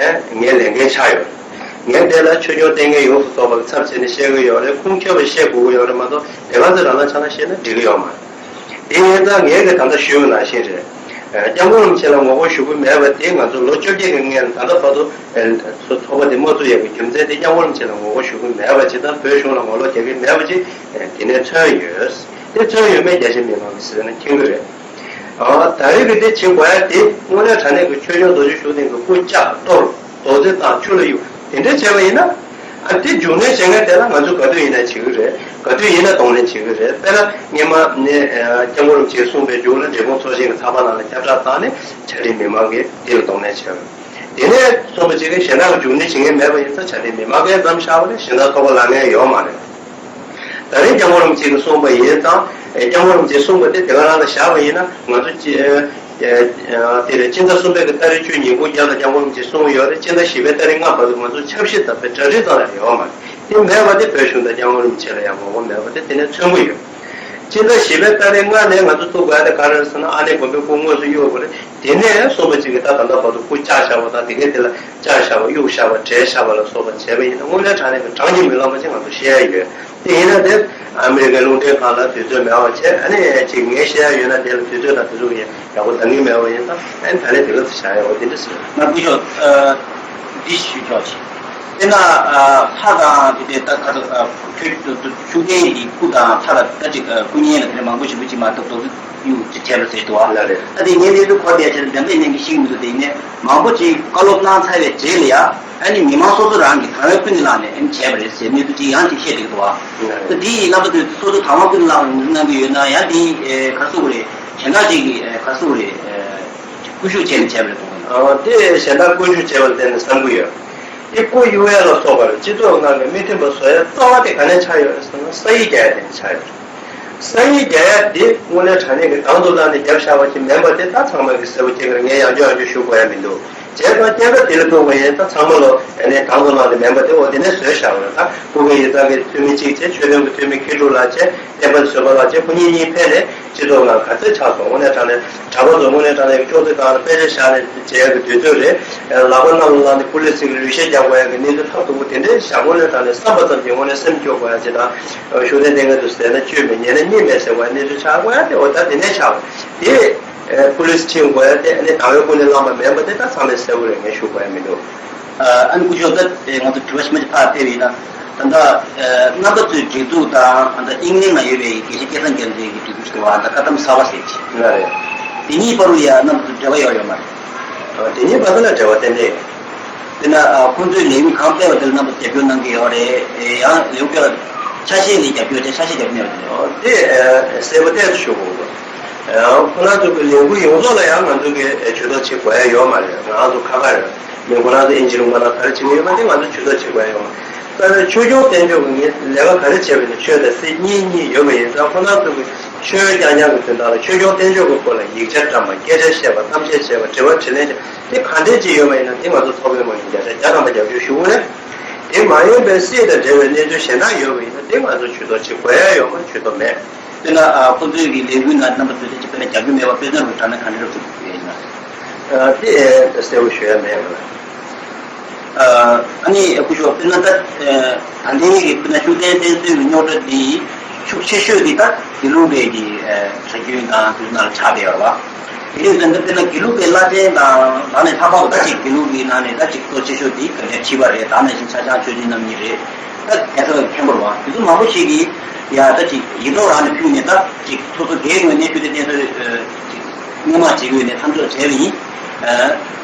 ངའི་ལས་འགན་ཆགས་ཡོད། ངས་དེ་ལ་ཆོས་སྐྱོང་ལྟེ་གནས་ཡོངས་སུ་རྫོགས་པ་ལ་ཚབ་བྱས་ནས་བཤད་གི་ཡོད་རེད། ཁུངས་འཁྱོལ་བ་བཤད་དགོས་ཀྱི་ཡོད་རེད་མ་གཏོགས་དེ་ག་ཚོད་རང་ལ་ཆ་ལ་བཤད་ན་འགྲིག་གི་ཡོད་མ་རེད། དེ་ཡིན་ཙང་ངས་གི་ད་ལྟ་ཞུས་པ་ནང་བཞིན་རེད། སྐྱབས་མགོན་རིན་པོ་ཆེ་ལ་ངོ་རྒོལ་ཞུ་གི་མེད་པ་དེ་ང་ཚོ་ལོ་བཅོ་བརྒྱད་ཀྱི་སྔོན་ལ་ད་ལྟ་བར་དུ་ཚོགས་པ་དེ་མ་བཙུགས་ཡག་གི་རྒྱུ་མཚན་དེ་སྐྱབས་མགོན་རིན་པོ་ཆེ་ལ་ངོ་རྒོལ་ཞུ་གི་མེད་པ་ཅིག་དང་བོད་གཞུང་ལ་ངོ་ལོག་རྒྱག་གི་མེད་པ་ཅིག་དེ་ནས་མཚོན་ཡོད། དེ་མཚོན་ཡོད་མེད་རྒྱ་ཆེ་མི་མང་གི་ཟེར་ན་མཁྱེན་གི་རེད། ད་རེས་ཀྱི་དེ་བྱེད་དགོས་ཡ་དེ་དངོས་གནས་དྲང་གནས་ཀྱི་ཆོས་སྐྱོང་རྡོ་རྗེ་ཤུགས་ལྡན་གྱི་སྐུ་ལྕགས་གཏོར་རྡོག་རྫིས་དང་ཆུ་ལ་གཡུག་དེ་འདྲ་བྱས་པ་ཡིན་ན། ཨ་དེ་རྒྱུགས་ལེན་བྱེད་མཁན་དེ་ལ་ང་ཚོས་ག་དུས་ཡིན་ན་བྱེད་ཀྱི་རེད། ག་དུས་ཡིན་ན་གདོང་ལེན་བྱེད་ཀྱི་རེད། དཔེར་ན་སྔོན་མ་ནས་སྐྱབས་མགོན་རིན་པོ་ཆེས་གསུངས་པའི་མཇུག་ལ་འབྲས་སྤུངས་ཚོགས་ཆེན་གྱི་ཚགས་པར་ནང་ལ་ཁྱབ་བསྒྲགས་བཏང་ནས་ཆ་འཕྲིན་མི་མང་གིས་དེ་ལ་གདོང་ལེན་བྱས་པ་རེད། དེ་ནས་གསུངས་པ་གཅིག་གིས་གཞན་དག་གི་རྒྱུགས་ལེན་བྱེད་མཁན་མེད་པ་ཡིན་ཙང་ཆ་འཕྲིན་མི་མང་གིས་མཚམས་བཞག་པ་ལས་གཞན་དག་ཐོབ་གོ་ལེན་མཁན་ཡོད་མ་རེད། ད་རེས་སྐྱབས་མགོན་རིན་པོ་ཆེ་གིས་གསུངས་པ་ཡིན་ཙང་སྐྱབས་མགོན་རིན་པོ་ཆེས་གསུངས་པ་དེ་དེ་ག་རང་ལ་བཞག་པ་ཡིན་ན་ང་ཚོ་སྤྱི་དེ་རེད། སྤྱི་ཟླ་གསུམ་པའི་གི་ཏ་རིག་བཅུ་ཉིན་གུང་རྒྱབ་ལ་སྐྱབས་མགོན་རིན་པོ་ཆེས་གསུངས་ཡོད་རེད། སྤྱི་ཟླ་བཞི་པའི་ཏ་རིག་ལྔ་བར་དུ་ང་ཚོ་ཆབ་སྲིད་དང་པའི་གྲ་སྒྲིག་ཙམ་ལས་ཡོད་མ་རེད། དེ་མེད་པ་དེ་བོད་གཞུང་དང་སྐྱབས་མགོན་རིན་པོ་ཆེ་ལ་ཡང་ངོ་རྒོལ་མེད་པ་དེ་དེ་ནས་མཚོན་གྱི་ཡོད། སྤྱི་ཟླ་བཞི་པའི་ཏ་རིག་ལྔ་ནས་ང་ཚོ་ཐུག་དགོས་ཡ་དེ་ག་རེ་རེད་ཟེར་ན་ཨ་ནེ་དགོན་པའི་སྐུ་དངོས་སུ་གཡུག་དགོས་རེད། དེ་ནས་སོང་པ་གཅིག་གིས་ད་ད་ལྟ་བར་དུ་སྐུ་བཅག་བཞག་པ་དང་དེ་གའི་དེ་ལ་བཅག་བཞག་པ་གཡུག་བཞག་པ་བྲེག་བཞག་པ་ལ་སོགས་པ་བྱས་པ་ཡིན་ན་དངོས་གནས་དྲང་གནས་ཀྱི་བགྲང་གིས་མི་ལོངས་པ་ཅིག་ང་ཚོ་ཤེས་ཡ་ཡོད། དེ་ཡིན་ན་དེ་ཨ་མི་རི་ཀའི་རླུང་འཕྲིན་ཁང་ལ་དུས་ཚོད་མེད་པ་བྱས་ཨ་ནི་ཅིག་ངས་བཤད་ཡ་ཡོད་ན་དེ་ལ་དུས་ཚོད་དང་དུས་ཚོད་ཀྱི་ཡག་པོ་འདང་གི་མེད་པ་ཡིན་ཙང་ཨ་ནི་ད་ལན་དེ་ག་ཚོད་བྱ་ཡ་འོ་དེ་འདྲ་ཟེར། ང་སྐུ་ཞབས་འདི་ཞུ་ཆོག་ཅིག་དཔེར་ན་ལྷ་དང་དེ་འདྲའི་ད་ག་ཚོད་ཤུགས་ལྡན་གྱི་སྐུ་དང་ལྷ་ལ་ད་ཅིག་སྐུ་བརྙན་ལ་དེ་འདྲ་མང་པོ་ཞིག་པོ་ཅིག་མ་གཏོགས་རྡོག་རྫིས་གཡུག་ཅིག་བྱས་པ་ཟེར་འདུག་ཨ། ལགས་རེད། ད་དེ་ངས་གནས་ཚུལ་གོ་བསྡད་ཆེད་འདེམས་པའི་གནས་ཀྱི་ཤེས་ཀྱི་མི་འདུག་དེ་ཡིན་ནའི་མང་པོ་ཅིག་བཀའ་སློབ་གནང་ཚར་བའི་རྗེས་ལ་ཡ། ཨ་ནི་མི་མང་སོ་སོ་རང་གིས་དང་བའི་ཀུན་ནས་བསླངས་ནས་ཨ་ནི་བྱས་པ་རེད་ཟེར་གནས་ཚུལ་ཅིག་ཡང་ཅིག་བཤད་བསྡད་ཀྱི་འདུག་བ། ད་དེ་ཡི་རྣམ་པ་ཚོས་སོ་སོ་དང་བ་ཀུན་ནས་བསླངས་གནང་གི་ཡོད་ན་ཡང་དེ་ག་རེ་ཟེར་དགོས་རེད། གཞན་དག་ཅིག་གིས་ག་རེ་ཟེར་དགོས་རེད། བཀོལ་ཞུགས་བྱས་ནས་བྱས་པ་རེད་དགོངས་ཡོད། དེ་གཞན་དག་བཀོལ་ཞུགས་བྱས་པ་ལ་བརྟེན་ནས་བསམ་གྱི་ཡོད། དེ་སྐུ་གཡུག་ཡ་ལ་སོགས་པར་སྤྱི་ཚོགས་ནང་གི་མི་མཐུན་པ་བཟོ་ཡ་རྩ་བ་དེ་ག་ནས་ཆགས་ཡོད་རེད་ཟེར་ན་ས་ཡིག་རྒྱག་ཡ་དེ་ནས་ཆགས་ཡོད་རེད། ས་ཡིག་རྒྱག་ཡ་དེ་དངོས་གནས་དྲང་གནས་ཀྱི་དང་དུ་བླངས་ནས་བརྒྱབ་བཞག་པ་ཞིག་མིན་པ་དེ་ད་ཚང་མ་གི་གསལ་པོ་སྐྱེ་གི་རེད། ངས་ཡང་བསྐྱར་ཡང་བསྐྱར་ཞུ་དགོས་ཡ་མི་འདུག་བྱས་ཙང་སྐྱེ་འགག་དེ་ལ་ཐུག་པ་ཡིན་ད་ཚང་མ་ལོ་ཨ་ནི་དང་དུ་བླངས་ཏེ་མིན་པ་དེ་འོ་དེ་ནས་བཟོས་བཞག་པ་རེད། ད་སྐུ་སྒེར་ཡིག་ཚང་གི་འཐུས་མི་གཅིག་བྱས་ཆོས་དོན་གྱི་འཐུས་མི་མཁས་གྲུབ་ལགས་བྱས་བསྟན་པ་བཟོད་པ་ལགས་བྱས་ཁོ་གཉིས་གཉིས་ཕན་ནས་སྤྱི་ཚོགས་ནང་ག་ཚོད་ཆགས་སོང་། དངོས་གནས་དྲང་གནས་གྲྭ་པ་ཚོ་དངོས་གནས་དྲང་གནས་ཀྱི་ཅོག་ཙེ་སྒང་ལ་དཔེ་ཆ་བཞག་ནས་བྱས་ཡག་གི་དུས་ཚོད་རེད། ལག་པ་གནམ་ལ་བླངས་ནས་པུ་ལི་སི་གི་ལུས་ཤེད་རྒྱག་དགོས་ཡག་གི་གནས་ཚུལ་ཐབས་སྡུག་པོ་དེ་འདྲའི་བཞག་དངོས་གནས་དྲང་གནས་བསམ་པ་ཙམ་གྱིས་དངོས་གནས་སེམས་སྐྱོ་དགོས་ཡག་ཅིག་དང་ཤུགས་ལྡན་ལྟས་ངན་དུ་ཟེར་ན་བཅོས་མེད་ཉེས་ན་གཉིས་མེད་ཟེར་དགོས་ཡག་གནས་ཚུལ་ཆགས་དགོས་ཡག་དེ་འོ་ད་དེ་ནས་ཆགས་པ་དེ། པུ་ལི་སི་ཁྲིད་དགོས་ཡ་དེ་ཨ་ནི་དང་བའི་ཀུན་ནས་བསླངས་པ་མིན་པ་དེ་ད་ཚང་མས་གསལ་པོ་རེད། ངས་ཞུ་དགོས་ཡ་མི་འདུག་ཨ་ནི་སྐུ་ཞབས་ད་ང་ཚོ་དྲི་བ་ཞིབ་མ་ཞིག་ཕར་ཕེབས་ཡིན་ན་ད་ལྟ་རྣམ་པ་ཚོའི་སྒྲིག་འཛུགས་དང་ད་ལྟ་ཨིང་ལན་ན་ཡོད་པའི་དགེ་བཤེས་སྐལ་བཟང་རྒྱ་མཚོའི་གི་སྒྲིག་འཛུགས་ཞིག་འདུག་བ། ད་བཀའ་གདམས་གསར་པ་ཟེར་གྱི་ལ་རེད། དེ་གཉིས་བར་དུ་ཡ་རྣམ་པ་ཚོ་འབྲེལ་བ་ཡོད་ཡོད་མ་རེད། དེ་གཉིས་བར་དུ་ལ་འབྲེལ་བ་ཏན་ཏན་ཡོད། དེ་ན་ཁོང་ཚོའི་ལས་འགུལ་གང་སྤེལ་བ་དེ་ལ་རྣམ་པ་རྒྱབ་སྐྱོར་གནང་གི་ཡོད་རེད། ཡང་ལས་འགུལ་སྤེལ་བ་ཆ་ཤས་ལ་རྒྱབ་སྐྱོར་དེ་ཆ་ཤས་རྒྱབ་ཀྱི་མེད་པ་དེ་ཡོད། དེ་གསལ་པོ་གཏད་དུ་ཞུ་དགོས། ཁོ་རང་ཚོ་གི་ལས་འགུལ་ཡོངས་རྫོགས་ལ་ཡང་ང་ཚོ་གི་ཇུས་གཏོགས་བྱེད་དགོས་ཡ་ཡོད་མ་རེད། ང་རང་ཚོ་ཁ་ཁ་རེད། མི་ཁོ་རང་ཚོ་ཨིན་ཇི་ལུང་པ་ན་ག་རེ་བྱེད་ཀྱི་ཡོད་པ་དེ་ང་ཚོ་ཇུས་གཏོགས་བྱེད་དགོས་ཡ་ཡོད་མ་རེད། ད་ཆོས་སྐྱོང་བསྟེན་ཕྱོགས་ཀྱི་ངས་ལས་ཀ་ག་རེ་བྱས་པ་ཡིན་ན་ཆོས་དང་སྲིད་གཉིས་གཉིས་ཡོད་པ་ཡིན་ཙང་ཁོ་རང་ཚོ་གི་ཆོས་རྐྱང་རྐྱང་གི་དོན་དག་ལ་ཆོས་སྐྱོང་བསྟེན་ཕྱོགས་ཀྱི་སྐོར་ལ་ཡིག་ཆ་བཀྲམ་པ་སྐད་ཆ་བཤད་པ་གཏམ་བཤད་བྱས་པ་དྲི་བ་དྲིས་ལན་བྱས་པ་དེ་ག་འདྲས་ཅིག་ཡོད་པ་ཡིན་ན་དེ་ང་ཚོ་ཚོགས་པའི་ངོས་ནས་བརྒྱ་ཆ་བརྒྱ་ཐམ་པ་རྒྱབ་སྐྱོར་ཞུ་གི་རེད། དེ་མ་ཡིན་པའི་སྲིད་དང་འབྲེལ་བའི་གནས་ཚུལ་གཞན་དག་ཡོད་པ་ཡིན་ན་དེ་ང་ཚོ་ཇུས་གཏོགས་བྱེད་དགོས་ཡ་ཡོད་མ་རེད། ཇུས་གཏོགས་མེད། དཔེར་ན་ཁོ་ཚོའི་གི་ལས་འགུལ་ནང་རྣམ་པ་ཚོས་དེ་ཅིག་དཔེར་ན་རྒྱབ་སྐྱོར་མེད་པ་དཔེ་མཚོན་རུ་དྲངས་ན་ག་འདྲ་རུ་ཐུབ་ཀྱི་ཡོད་ཡིན་ན། དེ་གསལ་པོ་ཞུ་ཡ་མེད་པ། ཨ་ནི་སྐུ་ཞབས་དཔེར་ན་ད་ད་ལྟའི་གི་དཔེར་ན་ཤུགས་ལྡན་བསྟེན་གསོལ་གྱི་རྙོག་དྲ་འདི་ ཤུགས་ཆེ་ཤོས་དེ་ད་དགེ་ལུགས་པའི་གི་ཨ་གྲྭ་རྒྱུན་དང་དེ་ནང་ལ་ཆགས་བསྡད་ཡོད་རེད་བ། དེ་ཡིན་ཙང་འདི་དཔེར་ན་དགེ་ལུགས་པའི་བླ་ཆེན་དང་ད་ནས་ལྷག་པར་དུ་ད་ཅིག་དགེ་ལུགས་ཀྱི་ནང་ནས་ད་ཅིག་གཙོ་ཆེ་ཤོས་དེ་ག་ལེར་ཁྲི་པ་རེད། ད་ནང་བཞིན་ཆ་ཚང་ཆོས་རྗེ་རྣམ་གཉིས་རེད། ད་རྒྱལ་ཚབ་མཁན་པོ་རེད་བ། དེ་ཚོ་མང་པོ་ཞིག་གིས་ཡ་ད་ཅིག་ཡིག་ཐོག་རང་ནས་ཕུལ་ནས་ད་ཅིག་སོ་སོ་སྒེར་ངོས་ནས་ཤུགས་དེ་བསྟན་སྲོལ་ཅིག་སྔོན་མ་བྱེད་དགོས་ནས་མཚམས་འཇོག་བྱས་པ་ཡིན།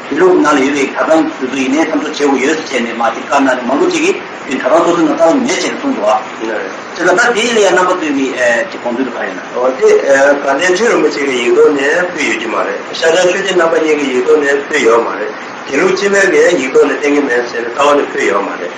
དགེ་ལུགས་ནང་ལ་ཡོད་པའི་གྲྭ་ཚང་དེ་ཚོ་ཡིན་ནའི་མཚམས་འཇོག་བྱེད་དགོས་ཡོད་ཟེར་བྱས་ནས་མ་ཅིག་བཀའ་གནང་ནས་མང་པོ་ཅིག་གིས་དེ་གྲྭ་ཚང་སོ་སོའི་ནང་ལྟ་བ་མེད་ཟེར་ནས་གསུངས་འདུག་ཨ། བྱས་ཙང་ད་དེ་ལ་ཡང་རྣམ་པ་ཚོས་ཀྱི་ཨེ་ཅིག་དགོངས་ཚུལ་དུ་ག་རེ་ཡིན་ན། འོ་དེ་ཨེ་དགའ་ལྡན་ཁྲི་རིན་པོ་ཆེ་གི་ཡིག་ཐོག་ནས་ཕུལ་ཡོད་ཀྱི་མ་རེད། ཤར་བྱང་ཆོས་རྗེ་རྣམ་པ་གཉིས་ཀྱི་ཡིག་ཐོག་ནས་ཕུལ་ཡོད་མ་རེད། དགེ་ལུགས་སྤྱི་མོས་ཀྱི་ཡིག་ཐོག་ནས་བསྟན་གྱི་མེད་ཟེར་ནས་རྩ་བ་ནས་ཕུལ་ཡོད་མ་རེད།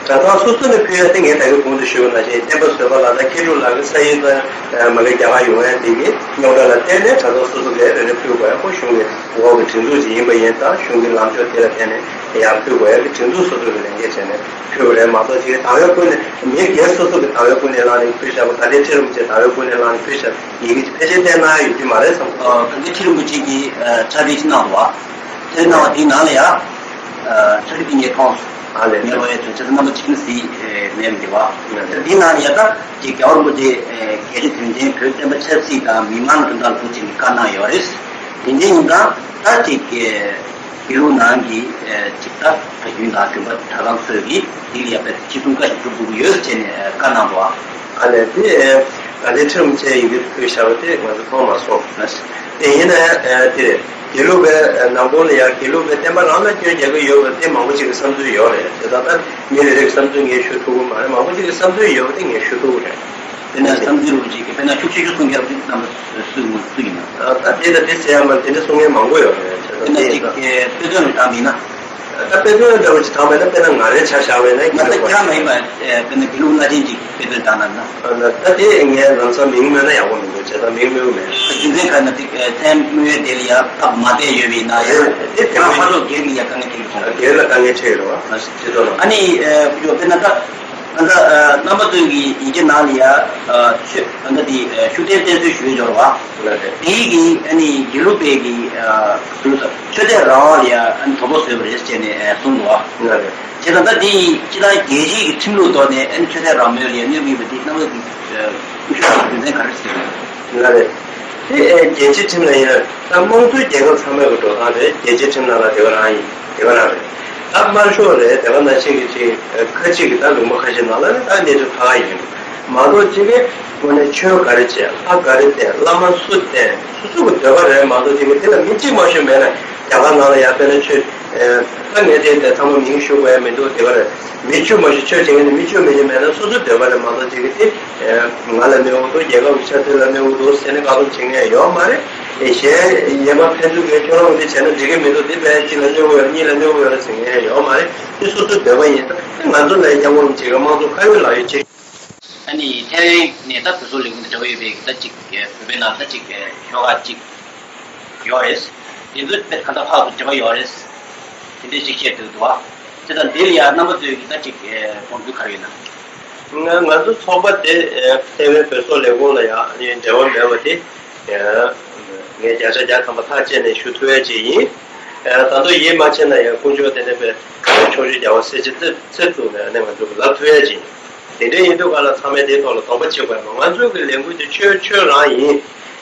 གྲྭ་ཚང་སོ་སོ་ནས་ཕུལ་ཡ་དེ་ངས་ད་གིན་གོང་དུ་ཞུས་པ་ནང་བཞིན་བསྟན་པ་བཟོད་པ་ལགས་དང་མཁས་གྲུབ་ལགས་ཀྱི་ས་ཡིག་དང་མ་གི་རྒྱ་གར་ཡོང་ཡ་དེ་གི་རྙོག་དྲ་ལ་བརྟེན་ནས་གྲྭ་ཚང་སོ་སོ་གིས་རེ་རེ་ཕུལ་དགོས་ཡ་ཁོ་གཞུང་གི་འོག་གི་སྒྲིག་འཛུགས་ཅིག་ཡིན་པ་ཡིན་ཙང་གཞུང་གི་ལམ་ཕྱོགས་དེ་ལ་བརྟེན་ནས་ཡར་ཕུལ་དགོས་ཡ་གི་སྒྲིག་འཛུགས་སོ་སོ་གི་ལས་འགན་བྱས་ནས་ཕུལ་བ་རེད་མ་གཏོགས་ཅིག་དང་བའི་ཀུན་ནས་མི་སྒེར་སོ་སོ་གི་དང་བའི་ཀུན་ནས་བླངས་ནས་ཕུལ་བཞག་པ་དགའ་ལྡན་ཁྲི་རིན་པོ་ཆེ་དང་བའི་ཀུན་ནས་བླངས་ནས་ཕུལ་བཞག་ཡི་གེ་ཅིག་ཕལ་ཆེར་བསྟན་གནང་ཡ་ཡོད་ཀྱི་མ་རེད་བསམ་གི་འདུག་ཨ། དགའ་ལྡན་ཁྲི་རིན་པོ་ཆེ་གིས་ཨ་ཕྱག་བྲིས་ཅིག་གནང་འདུག་བ། དེ་གནང་བ་དེའི་ནང་ལ་ཡ། ཨ་ཕྱག་བྲིས་དེ་ངས་མཐོང་སོང་། ཨ་ལས། ངས་རོགས་ཡས་དོན་ཆེ་ས་རྣམ་པ་གཅིག་ནི་གཟིགས་མེད་མི་འདི་བ། ཨ་ལས། དེའི་ནང་ལ་ཡ་ད་ཅིག་རྒྱལ་བ་རིན་པོ་ཆེ་རྒྱལ་སྤྱི་དོན་ཆེན་བོད་བསྟན་པ་ཆབ་སྲིད་དང་མི་མང་དོན་དག་ལ་ཐུགས་ཆེན་གྱི་བཀའ་གནང་ཡོད་རེད། དེ་འདྲ་ཡིན་ཙང་ད་ཅིག་དགེ་ལུགས་ནང་གི་ཅིག་ད་ད་རྒྱུན་དང་རྒྱུན་པ་གྲྭ་ཚང་ཚོས་ཀྱིས་དེ་ལ་ཡ་དཔེ་ཅི་གསུང་བཀའ་ཞིག་སྒྲུབ་དགོས་ཀྱི་ཡོད་ཟེར་བྱས་ནས་བཀའ་གནང་འདུག་བ། ཨ་ལས། དེ་དགའ་ལྡན་ཁྲི་རིན་པོ་ཆེ་ཡི་གེ་ཕུལ་བཞག་པ་དེ་ང་ཚོ་མཐོང་མ་སོང་། དེ་ཡིན་ན་དེ་དགེ་ལུགས་པའི་ནང་ཁུལ་ལ་ཡང་དགེ་ལུགས་པའི་བསྟན་པ་རང་ལ་སྐྱོན་རྒྱག་གི་ཡོད་པ་དེ་མང་པོ་ཅིག་གི་བསམ་ཚུལ་ཡོད་རེད། དེ་ད་ལྟ་མི་རེ་རེ་གི་བསམ་ཚུལ་ངས་ཞུ་ཐུབ་ཀྱི་མ་རེད། མང་པོ་ཅིག་གི་བསམ་ཚུལ་ཡོད་པ་དེ་ངས་ཞུ་ཐུབ་ཀྱི་རེད། དཔེར་ན་བསམ་ཚུལ་རུ་ཅིག་གི་དཔེར་ན་ཤུགས་ཆེ་ཤོས་གསུང་མཁན་རུ་ཅིག་རྣམ་པ་སུ་སུ་ཡིན་ན། ད་དེ་ད་དེ་ཟེར་ཡ་མ་དེ་འདྲ་གསུང་མཁན་མང་པོ་ཡོད་རེད། དཔེར་ན་ཅིག་དཔེ་མཚོན་རུ་བཏང་མིན་ན། ད་དཔེ་མཚོན་འདྲ་བོ་ཅིག་བཏང་བས་ན་དཔེར་ན་ང་རའི་ཆ་བཞག་པས་ན་ང་ད་ཁྱེད་རང་མ་ཡིན་པ་དཔེར་ན་དགེ་ལུགས་བླ་ཆེན་ཅིག་དཔེ་མཚོན་བཏང་ན་ན། ད་དེ་ངས་ལམ་སང་མིང་སྨོས་ན་ཡག་པོ་མི་འདུག་བྱས་ཙང་མིང་སྨོས་མེད། རྒྱུ་མཚན་ག་ན་དེ་མཚན་སྨོས་དེ་ལ་ཡ་སྟབས་མ་བདེ་ཡོད་པས་ན་ཡང་དེ་ཁྱེད་རང་ཕར་ཚུར་སྒེར་གྱི་ཡ་དཀའ་ངལ་འཕྲད་ཀྱི་སོང་། སྒེར་ལ་དཀའ་ངལ་འཕྲད་ཡོད་རེད་བ། ཅི་ཐོག་ལ། ཨ་ནི་ཡོད་དཔེར་ན་ད། ད་ལྟ་རྣམ་པ་ཚོའི་གི་ཡི་གེ་ནང་ལ་ཡ་ཆོས་ད་ལྟ་དེ་ཤུགས་ལྡན་བསྟེན་གསོལ་ཞུ་ཡས་འབྱོར་བ། ལགས་རེད། དེའི་གི་ཨ་ནི་དགེ་ལུགས་པའི་གི་ཆོས་དད་རང་དབང་ལ་ཡ་ཨ་ནི་དོ་ཕོག་བཟོས་པ་རེད་ཟེར་ནས་གསུངས་འདུག་བ། ལགས་རེད། བྱས་ཙང་ད་དེ་ཡི་སྤྱི་བཏང་རྒྱལ་སྤྱིའི་གི་ཁྲིམས་ལུགས་ཐོག་ནས་ཨ་ནི་ཆོས་དད་རང་མོས་ལ་ཡ་གནོད་ཀྱི་ཡོད་པ་དེ་རྣམ་པ་ཚོ་གི་ཤུགས་ཆེ་རྒྱུ་མཚན་ག་རེ་ཟེར། ལགས་རེད། དེ་ཨེ་རྒྱལ་སྤྱིའི་ཁྲིམས་ལ་ཡིན་ན་ད་དམངས་གཙོའི་རྒྱལ་ཁབ་ཚང་མའི་གི་འགྲོ་སྟངས་རེད། རྒྱལ་སྤྱིའི་ཁྲིམས་ནང་ལ་དེ་ག་རང་ཡིན་དེ་ག་རང་རེད། ད་དམར་ཤོག་རེད། དེ་ག་ནང་བཞིན་གི་ཅིག་ཁ་ཅིག་གི་ད་ལུང་པ་ཁ་ཤས་ནང་ལ་ནི་ད་གནས་ཚུལ་ཁག་ཁག་ཡིན་མ་གཏོགས་ཅིག་གི་དངོས་གནས་ཆོས་ག་རེ་བྱས་ལྷ་ག་རེ་བསྟེན་བླ་མ་སུ་བསྟེན་སོ་སོ་གི་འདོད་པ་རེད་མ་གཏོགས་ཅིག་གི་དེ་ལ་མི་གཅིག་མ་ཞུ་མེད་ན་རྒྱ་གར་ནང་ལ་ཡ་དཔེར་ན་ཆོས་ད་ངས་དེ་དེ་ཚང་མ་མིང་ཞུ་དགོས་ཡ་མི་འདུག་དེ་ག་རེད། མི་བཅུ་མ་ཞིག་ཆོས་བྱེད་མཁན་དེ་མི་བཅུ་མི་བྱེད་མེད་ན་སོ་སོའི་འདོད་པ་རེད་མ་གཏོགས་ཅིག་གི་དེ་ང་ལ་གནོད་འོང་འདུག་རྒྱལ་ཁབ་ཀྱི་ཆ་ཚད་ལ་གནོད་འོང་འདུག་ཟེར་ནས་བཀག་སྡོམ་བྱེད་མཁན་ཡོད་མ་རེད། གཞན་ཡན་པ་ཕན་ཚུན་གྱི་ཁྱོད་རང་འདི་བྱས་ན་འགྲིག་གི་མི་འདུག་འདི་བས་གཅིག་ལ་གནོད་གི་ཡོད་གཉིས་ལ་གནོད་གི་ཡོད་རེད་ཟེར་མཁན་ཡོད་མ་རེད། དེ་སོ་སོའི་འདོད་པ་ཡིན། ད་ང་ཚོ་ལ་ཡང་སྐྱབས་མགོན་རིན་པོ་ཆེ་གི་དམངས་གཙོ་ཁ་ཡོད་ལག་ཡོད་ཅིག་ཨ་ནི་ཐའེ་ཝན་ནས་ད་བོད་སོག་ལས་ཁུངས་དང་འབྲེལ་བ་ཡོད་པའི་ད་ཅིག་བོད་པའི་ནང་ད་ཅིག་ཤོག་ཁག་ཅིག་ཡོད་རེད། དེ་ཚོ་དཔེ་ག་འདྲ་ཕག་ཏུ་འབྲེལ་བ་ཡོད་རེད། དེ་འདྲའི་ཅིག་བཤད་འདུག་འདུག་ཨ། དེ་དང་འདི་ལ་ཡང་རྣམ་པ་ཚོས་ཀྱི་ད་ཅིག་དགོངས་ཚུལ་ག་རེ་ཡོད་ན། ང་ང་ཚོ་ཚོགས་པ་དེ་ཐའེ་ཝན་བོད་སོག་ལས་ཁུངས་ལ་ཡང་འབྲེལ་བ་མེད་པ་དེ་ངས་བརྒྱ་ཆ་བརྒྱ་ཐམ་པ་ཐག་བཅད་ནས་ཞུ་ཐུབ་ཡ་ཅིག་ཡིན། ད་དུང་ཡིད་མ་ཆེས་ན་ཡང་དཀོན་མཆོག་དེ་ནས་པའི་ཕྱོགས་བཅུའི་རྒྱལ་བ་སྲས་བཅས་ཚེ་ཚེ་བཙུགས་ནས་ཨ་ནི་ང་ཚོ་གི་ལབ་ཐུབ་ཡ་ཅིག་ཡིན། དེ་འདྲ་ཡིན་དུས་ག་ལ་ཚང་མས་དེའི་ཐོག་ལ་དོགས་པ་བྱེད་དགོས་ཡ་མ། ང་ཚོ་གི་ལས་འགུལ་དེ་ཆོས་ཆོས་རང་ཡིན།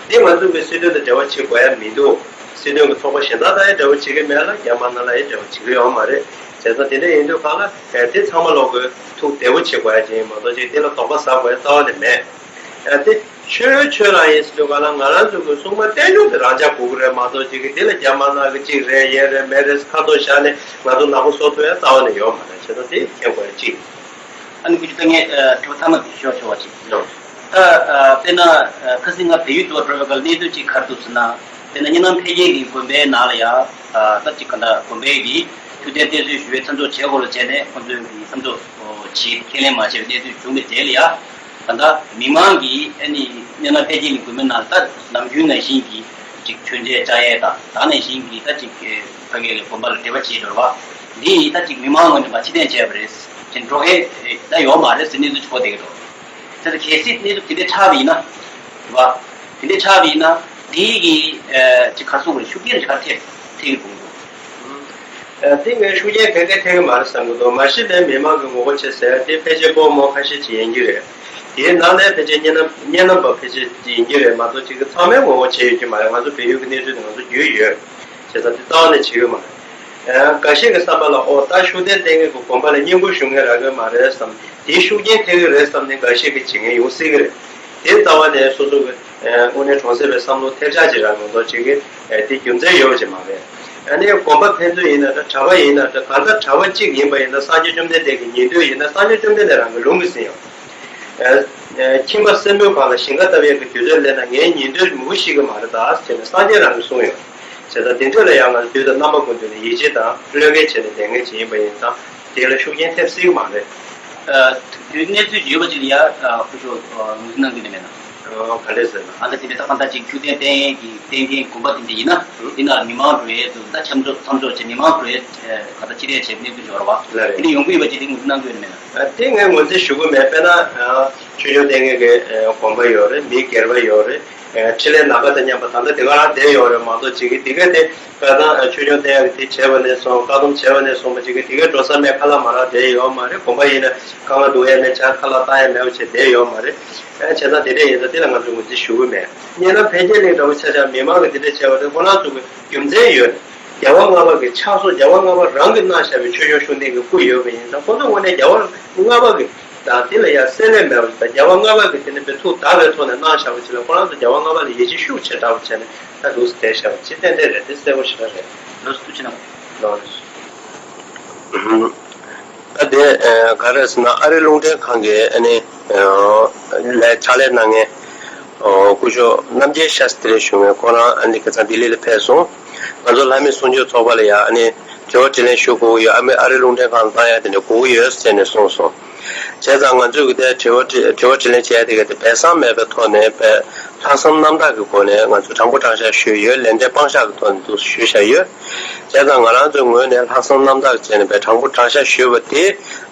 འདི་ང་ཚོ་གི་སྲིད་དོན་དང་འབྲེལ་བ་བྱེད་དགོས་ཡ་མི་འདུག་སྲིད་དོན་གི་ཚོགས་པ་གཞན་དག་དང་ཡང་འབྲེལ་བ་བྱེད་ཀྱི་མེད་ལ་རྒྱ་དམར་ནང་ལ་ཡང་འབྲེལ་བ་བྱེད་ཀྱི་ཡོད་མ་རེད། བྱས་ཙང་དེ་འདྲ་ཡིན་དུས་ག་ལ་དེ་ཚང་མ་ལོག་གི་ཐུགས་བདེ་པོ་བྱེད་དགོས་ཡ་ཅིག་ཡིན་མ་གཏོགས་ཅིག་དེ་ལ་དོགས་པ་ཟ་དགོས་ཡ་རྩ་བ་ནས་མེད། དེ་ཆོས་ཆོས་རང་ཡིན་ཟེར་དུས་ག་ལ་ང་རང་ཚོ་གི་སྲུང་མ་བསྟན་འགྱུར་དེ་རང་འཇགས་དགོས་ཀྱི་རེད་མ་གཏོགས་ཅིག་གི་དེ་ལ་རྒྱ་དམར་ནང་གི་ཅིག་རེད་ཡིན་རེད་མེད་རེད་ཁ་དོག་བཞག་ནས་ང་ཚོ་ནག་པོ་བཟོ་ཐུབ་ཡ་རྩ་བ་ནས་ཡོད་མ་རེད། བྱས་ཙང་དེ་མཁྱེན་དགོས་ཡ་ཅིག་ཨ་ནི་ཀུ་ཅི་ད་ངས་དྲི་བ་ཐ་མ་དེ་ཤོད་ཆོག་པ་ཅིག་ད་དཔེར་ན་ཁ་སང་ང་བལ་ཡུལ་དུ་འགྲོ་བའི་སྐབས་གནས་ཚུལ་ཅིག་ག་རེ་འདུག་ཟེར་ན། དཔེར་ན་གཉའ་ནང་འཕེལ་རྒྱས་ཀྱི་དགོན་པའི་ནང་ལ་ཡ་ད་ཅིག་ག་འདྲ་དགོན་པའི་གི་ཆོས་དད་བསྟེན་གསོལ་ཞུ་བའི་མཚམས་འཇོག་བྱེད་དགོས་ལ་བྱས་ནས་ཁོང་ཚོས་གི་མཚམས་འཇོག་བྱེད་ཁས་ལེན་མ་བྱས་པའི་གནས་ཚུལ་བྱུང་བའི་རྗེས་ལ་ཡ། ད་ལྟ་མི་མང་གིས་ཨ་ནི་གཉའ་ནང་འཕེལ་རྒྱས་ཀྱི་དགོན་པའི་ནང་ད་ནམ་རྒྱུན་ནང་བཞིན་གྱི་ཅིག་མཆོད་མཇལ་བཅར་ཡས་དང་ད་ནང་བཞིན་གྱི་ད་ཅིག་ཕ་གི་ལ་དགོན་པ་ལ་འབྲེལ་བ་བྱེད་འགྲོ་བ་འདི་ད་ཅིག་མི་མང་ངོས་ནས་མ་ཕྱིར་འཐེན་བྱས་པ་རེད། ཅིག་འགྲོ་མཁན་ད་ཡོད་མ་རེད་ཟེར་གནས་ཚུལ་ཅིག་གོ་བསྡད་ཀྱི་འདུག་དེ་ལ་གལ་སྲིད་གནས་ཚུལ་དེ་འདྲ་ཆགས་པ་ཡིན་ན་རེད་བ། དེ་འདྲ་ཆགས་པ་ཡིན་ན་འདི་གི་ཅིག་ག་རེ་ཟེར་དགོས་རེད། ཤུགས་རྐྱེན་ཅིག་ག་རེ་ཐེབས་ཐེབས་ཀྱི་འདུག་འདུག་དེ་ངས་ཤུགས་རྐྱེན་ག་གེ་ཐེབས་ཀྱི་མ་རེད་བསམ་གྱི་འདུག་མ་གཞི་ནས་མི་མང་གི་ངོ་རྒོལ་བྱེད་ཟེར་དེ་ཕལ་ཆེར་སྒོར་མོ་ཁ་ཤས་ཅིག་ཡིན་གྱི་རེད། དེའི་ནང་ནས་ཕལ་ཆེར་སྙན་ནམ་སྙན་ནམ་པ་ཕལ་ཆེར་ཡིན་གྱི་རེད་མ་གཏོགས་ཅིག་གི་ཚང་མའི་ངོ་རྒོལ་བྱས་ཡོད་ཀྱི་མ་རེད། ང་ཚོ་བལ་ཡུལ་གྱི་གནས་ཚུལ་དེ་ང་ཚོ་རྒྱུས་ཡོད། བྱས་ཙང་དེ་རྩ་བ་ནས་བྱེད་ཀྱི་མ་རེད། ཨ། འགའ་ཤས་ཀྱི་བསམ་པ་ལ་ཨོ་ད་ཤུགས་ལྡན་ལྟས་ངན་གྱི་དགོན་པ་ལ་བསྙེན་བཀུར་ཞུ་མཁན་རག་གི་མ་རེད་བསམ། དེའི་ཤུགས་རྐྱེན་ཐེབས་ཀྱི་རེད་བསམ་ནས་འགའ་ཤས་ཀྱིས་བྱེད་མཁན་ཡོང་སྲིད་ཀྱི་རེད། དེ་རྩ་བ་ནས་སོ་སོ་གི་ཨ། དངོས་གནས་གྲོང་གསེབ་པའི་བསམ་བློ་ཐེབས་ཆག་ཅིག་རག་མི་འདུག་ཅིག་གི་ཨ། དེ་རྒྱུ་མཚན་ཡོད་པ་ཅིག་མ་རེད། ཨ་ནི་དགོན་པ་ཕན་ཚུན་ཡིན་ན་འདྲ། གྲྭ་པ་ཡིན་ན་འདྲ། གང་ལྟར་གྲྭ་པ་གཅིག་ཡིན་པ་ཡིན་ན་སངས་རྒྱས་བཅོམ་ལྡན་འདས་ཀྱི་ཉན་ཐོས་ཡིན་ན་སངས་རྒྱས་བཅོམ་ལྡན་འདས་རང་གི་ལུང་གིས་ཟིན་ཡང་། ཨ། ཨ། ཁྱིམ་པ་སེན་མོའི་བར་ལ་ཞིང་ཁ་བཏབ་ཡས་ཀྱི་དུས་ཚོད་སླེབས་ན་ངའི་ཉན་ཐོས་མི་བོ་ཤི་གི་མ་རེད་ད་ཟེར་ནས་སངས་རྒྱས་རང་གིས་གསུངས་ཡོད། བྱས་ཙང་དེ་འདྲ་ལ་ཡང་ང་ཚོ་དུས་དང་རྣམ་པ་ཀུན་ཏུ་ནས་ཡིད་ཆེས་དང་བློས་འགེལ་བྱས་ནས་བསྡད་མཁན་ཅིག་ཡིན་པ་ཡིན་ཙང་དེ་ལ་ཤུགས་རྐྱེན་ཐེབས་སྲིད་ཀྱི་མ་རེད། ཨ། དུས་གནས་ཚུལ་ཡོད་པ་ཅིག་ལ་ཡ། ཨ། སྐུ་ཞབས་ངོས་འཛིན་གནང་གི་ཡོད་མེད་ན། ཨ། ག་རེ་ཟེར་ན། ཨ། ད་དེ་འདྲ་ད་གང་ལྟར་ཅིག་ཤུགས་ལྡན་ལྟས་ངན་གྱི་ལྟས་ངན་དགོན་པ་དེ་འདྲ་ཡིན་ན། ཨ། དེ་ནང་མི་མང་འགྲོ་ཡས་འདུག་ད་འཆམ་འཛོམས་འཆམ་འཛོམས་བྱས་མི་མང་འགྲོ་ཡས། ཨ། ག་ད་ཅི་རེད་བྱས་གནས་ཚུལ་འབྱོར་བ། ལགས་རེད། དེ་འདྲ་ཡོང་གི་ཡོད་པ་ཅིག་དེ་ངོས་འཛིན་གནང་གི་ཡོད་མེད་ན། ཨ། དེ་ངས་ངོས་འཛིན་ཞུ་གི་མེད། དཔེར་ན། ཨ། ཆོས་སྐྱོང་ལྟས་ངན་གྱི་ཨ། དགོན་པ་ཡོད་རེད། མི་སྒེར་པ་ཡོད་རེད། ཨ། འཕྲིན་ལས་ནམ་མཁའ་དང་མཉམ་པ་ད་ལྟ་དེ་ག་རང་བསྡད་ཡོད་རེད་མ་གཏོགས་ཅིག་གི་དེ་ག་དེ་བཀའ་ཐང་ཆོས་སྐྱོང་ལྟས་ངན་གྱི་དེ་བྱས་པ་ནས་བཟུང་། བཀའ་སྡོམ་བྱས་པ་ནས་བཟུང་བ་ཅིག་གི་དེ་གའི་འགྲོ་ས་མེད། ཁ་ལག་མ་རག་བསྡད་ཡོད་མ་རེད། དགོན་པ་ཡིན་ན་ཁང་པ་སྡུག་ཡས་མེད་ཆ་ཁ་ལག་བཏང་ཡས་མེད་པ་བྱས་བསྡད་ཡོད་མ་རེད། ཨ། བྱས་ཙང་དེ་འདྲ་ཡིན་ཙང་དེ་ལ་ང་ཚོས་ངོས་འཛིན་ཞུ་གི་མེད། ཡིན་ན་འཕེལ་རྒྱས་གླིང་འདྲ་བོ་ཆ་བཞག་མི་མང་གིས་དེ་འདྲ་བྱས་པ་དེ་ཁོ་རང་ཚོ་གི་རྒྱུ་མཚན་ཡོད་རེད། རྒྱལ་བ་ལྔ་པ་གི་ཕྱག་སྲོལ། རྒྱལ་བ་ལྔ་པ་རང་གིས་གནང་བཞག་པའི་ཆོས་སྐྱོང་ཤུགས་ལྡན་གྱི་སྐུ་ཡོད་པ་ཡིན་ཙང་ཁོ་ཚོ་དངོས་གནས་རྒྱལ་བ་ལྔ་པ་གི་དང་དེ་ལ་ཡང་སྲེད་ལེན་མེད་པ་ཞིག་དང་། རྒྱལ་བ་ལྔ་པ་གི་དེ་ནི་པའི་ཐུགས་དག་པའི་ཐོག་ནས་གནང་བཞག་པ་ཅིག་ལ་ཁོ་རང་ཚོ་རྒྱལ་བ་ལྔ་པ་ལ་ཡིད་ཆེས་ཤུགས་ཆེ་དྲགས་པ་བྱས་ནས་ད་འདུག་སེ་བསྡད་བཞག་པ་ཅིག་ཏན་ཏན་རེད། དེ་གསལ་པོ་ཞེ་དྲག་རེད། ལགས་སོ། ཐུགས་རྗེ་གནང་། ལགས་སོ། ཨ། དེ་ཨ། ག་རེ་ཟེར་ན། ཨ་རི་རླུང་འཕྲིན་ཁང་གི་ཨ་ནི་ཨ། ལས་ཕྱག་ལས་གནང་མཁན་ཨ། སྐུ་ཞབས་རྣམ་རྒྱལ་ཤཱསྟྲི་ཞུ་མཁན་ཁོ་རང་ཨ་ནི་ཁ་སང་ལྡི་ལི་ལ་ཕེབས་སོང་། ང་ཚོ་ལྷ་མི་གསུང་ཆོས་ཚོགས་པ་ལ་ཡང་ཨ་ནི་དྲི་བ་དྲིས་ལན་ཞུ་དགོས་ཀྱི་ཡོད། ཨ་མི་ཨ་རི་རླུང་འཕྲིན་ཁང་ལ་བཏང་ཡ་དེ་འདྲ་དགོས་ཀྱི་ཡོད་ཟེར་ནས་གསུངས་སོང་། བྱས་ཙང་ང་ཚོས་ཀྱི་དེ་དྲི་བ་དྲི་དྲི་བ་དྲིས་ལན་བྱས་དེ་ག་དེ་སྦས་གསང་མེད་པའི་ཐོག་ནས་པའི་ལྷག་བསམ་རྣམ་དག་གི་སྒོ་ནས་ང་ཚོས་དྲང་པོ་དྲང་བཞག་ཞུས་ཡོད། ལན་འདེབས་སྤང་བཞག་གི་ཐོག་ནས་འདུག་ཞུས་བཞག་ཡོད། བྱས་ཙང་ང་རང་ཚོའི་ངོས་ནས་ལྷག་བསམ་རྣམ་དག་བྱས་ནས་པའི་དྲང་པོ་དྲང་བཞག་ཞུས་པ་དེ་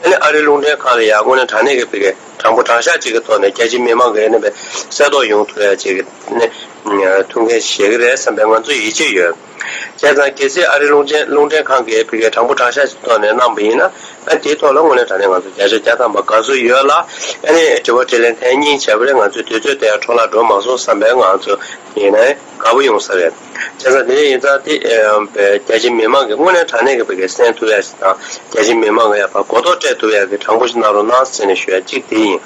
ཨ་ནི་ཨ་རི་རླུང་འཕྲིན་ཁང་ལ་ཡང་དངོས་གནས་དྲང་གནས་ཀྱི་བི་གའི་དྲང་པོ་དྲང་བཞག་ཅིག་གི་ཐོག་ནས་རྒྱ་ཆེ་མི་མང་གི་ཨ་ནི་པའི་གསལ་རྟོགས་ཡོང་ཐུབ་ཡ་ཅིག་གི་ཨ་ནི་ཐུགས་འགན་བཞེས་ཀྱི་རེད་བསམ་པའི་ང་ཚོ་ཡིད་ཆེས་ཡོད། བྱས་ཙང་གལ་སྲིད་ཨ་རི་རླུང་འཕྲིན་རླུང་འཕྲིན་ཁང་གིས་བི་གའི་དྲང་པོ་དྲང་བཞག་ཅིག་ཐོག་ནས་གནང་པ་ཡིན་ན། ཨ། དེའི་ཐོག་ལ་དངོས་གནས་དྲང་གནས་ང་ཚོ་བརྒྱ་ཆ་བརྒྱ་ཐམ་པ་དགའ་བསུ་ཡོད་ལ། ཨ་ནི་དྲི་བ་དྲིས་ལན་ཐེངས་གཉིས་བྱས་པ་རེད། ང་ཚོའི་དུས་ཚོད་དེ་ཡང་འཕྲོ་བརླག་འགྲོ་མ་སོང་བསམ་པའི་ང་ཚོ་ཡིན་ན་དགའ་པོ་ཡོང་ས་རེད། བྱས་ཙང་དེ་འདྲ་ཡིན་ཙང་དེ་ཨ། རྒྱ་ཆེ་མི་མང་གིས་དངོས་གནས་དྲང་གནས་ཀྱི་བི་གའི་གསན་ཐུབ་ཡ་ཞིག་དང་། རྒྱ་ཆེ་མི་མང་གིས་ཡང་ཕར་གོ་རྟོགས་སྤྲད་ཐུབ་ཡ་གི་དྲང་པོ་ཞིག་གནང་རོགས་གནང་ཟེར་ནས་ཞུ་ཡ་གཅིག་དེ་ཡིན།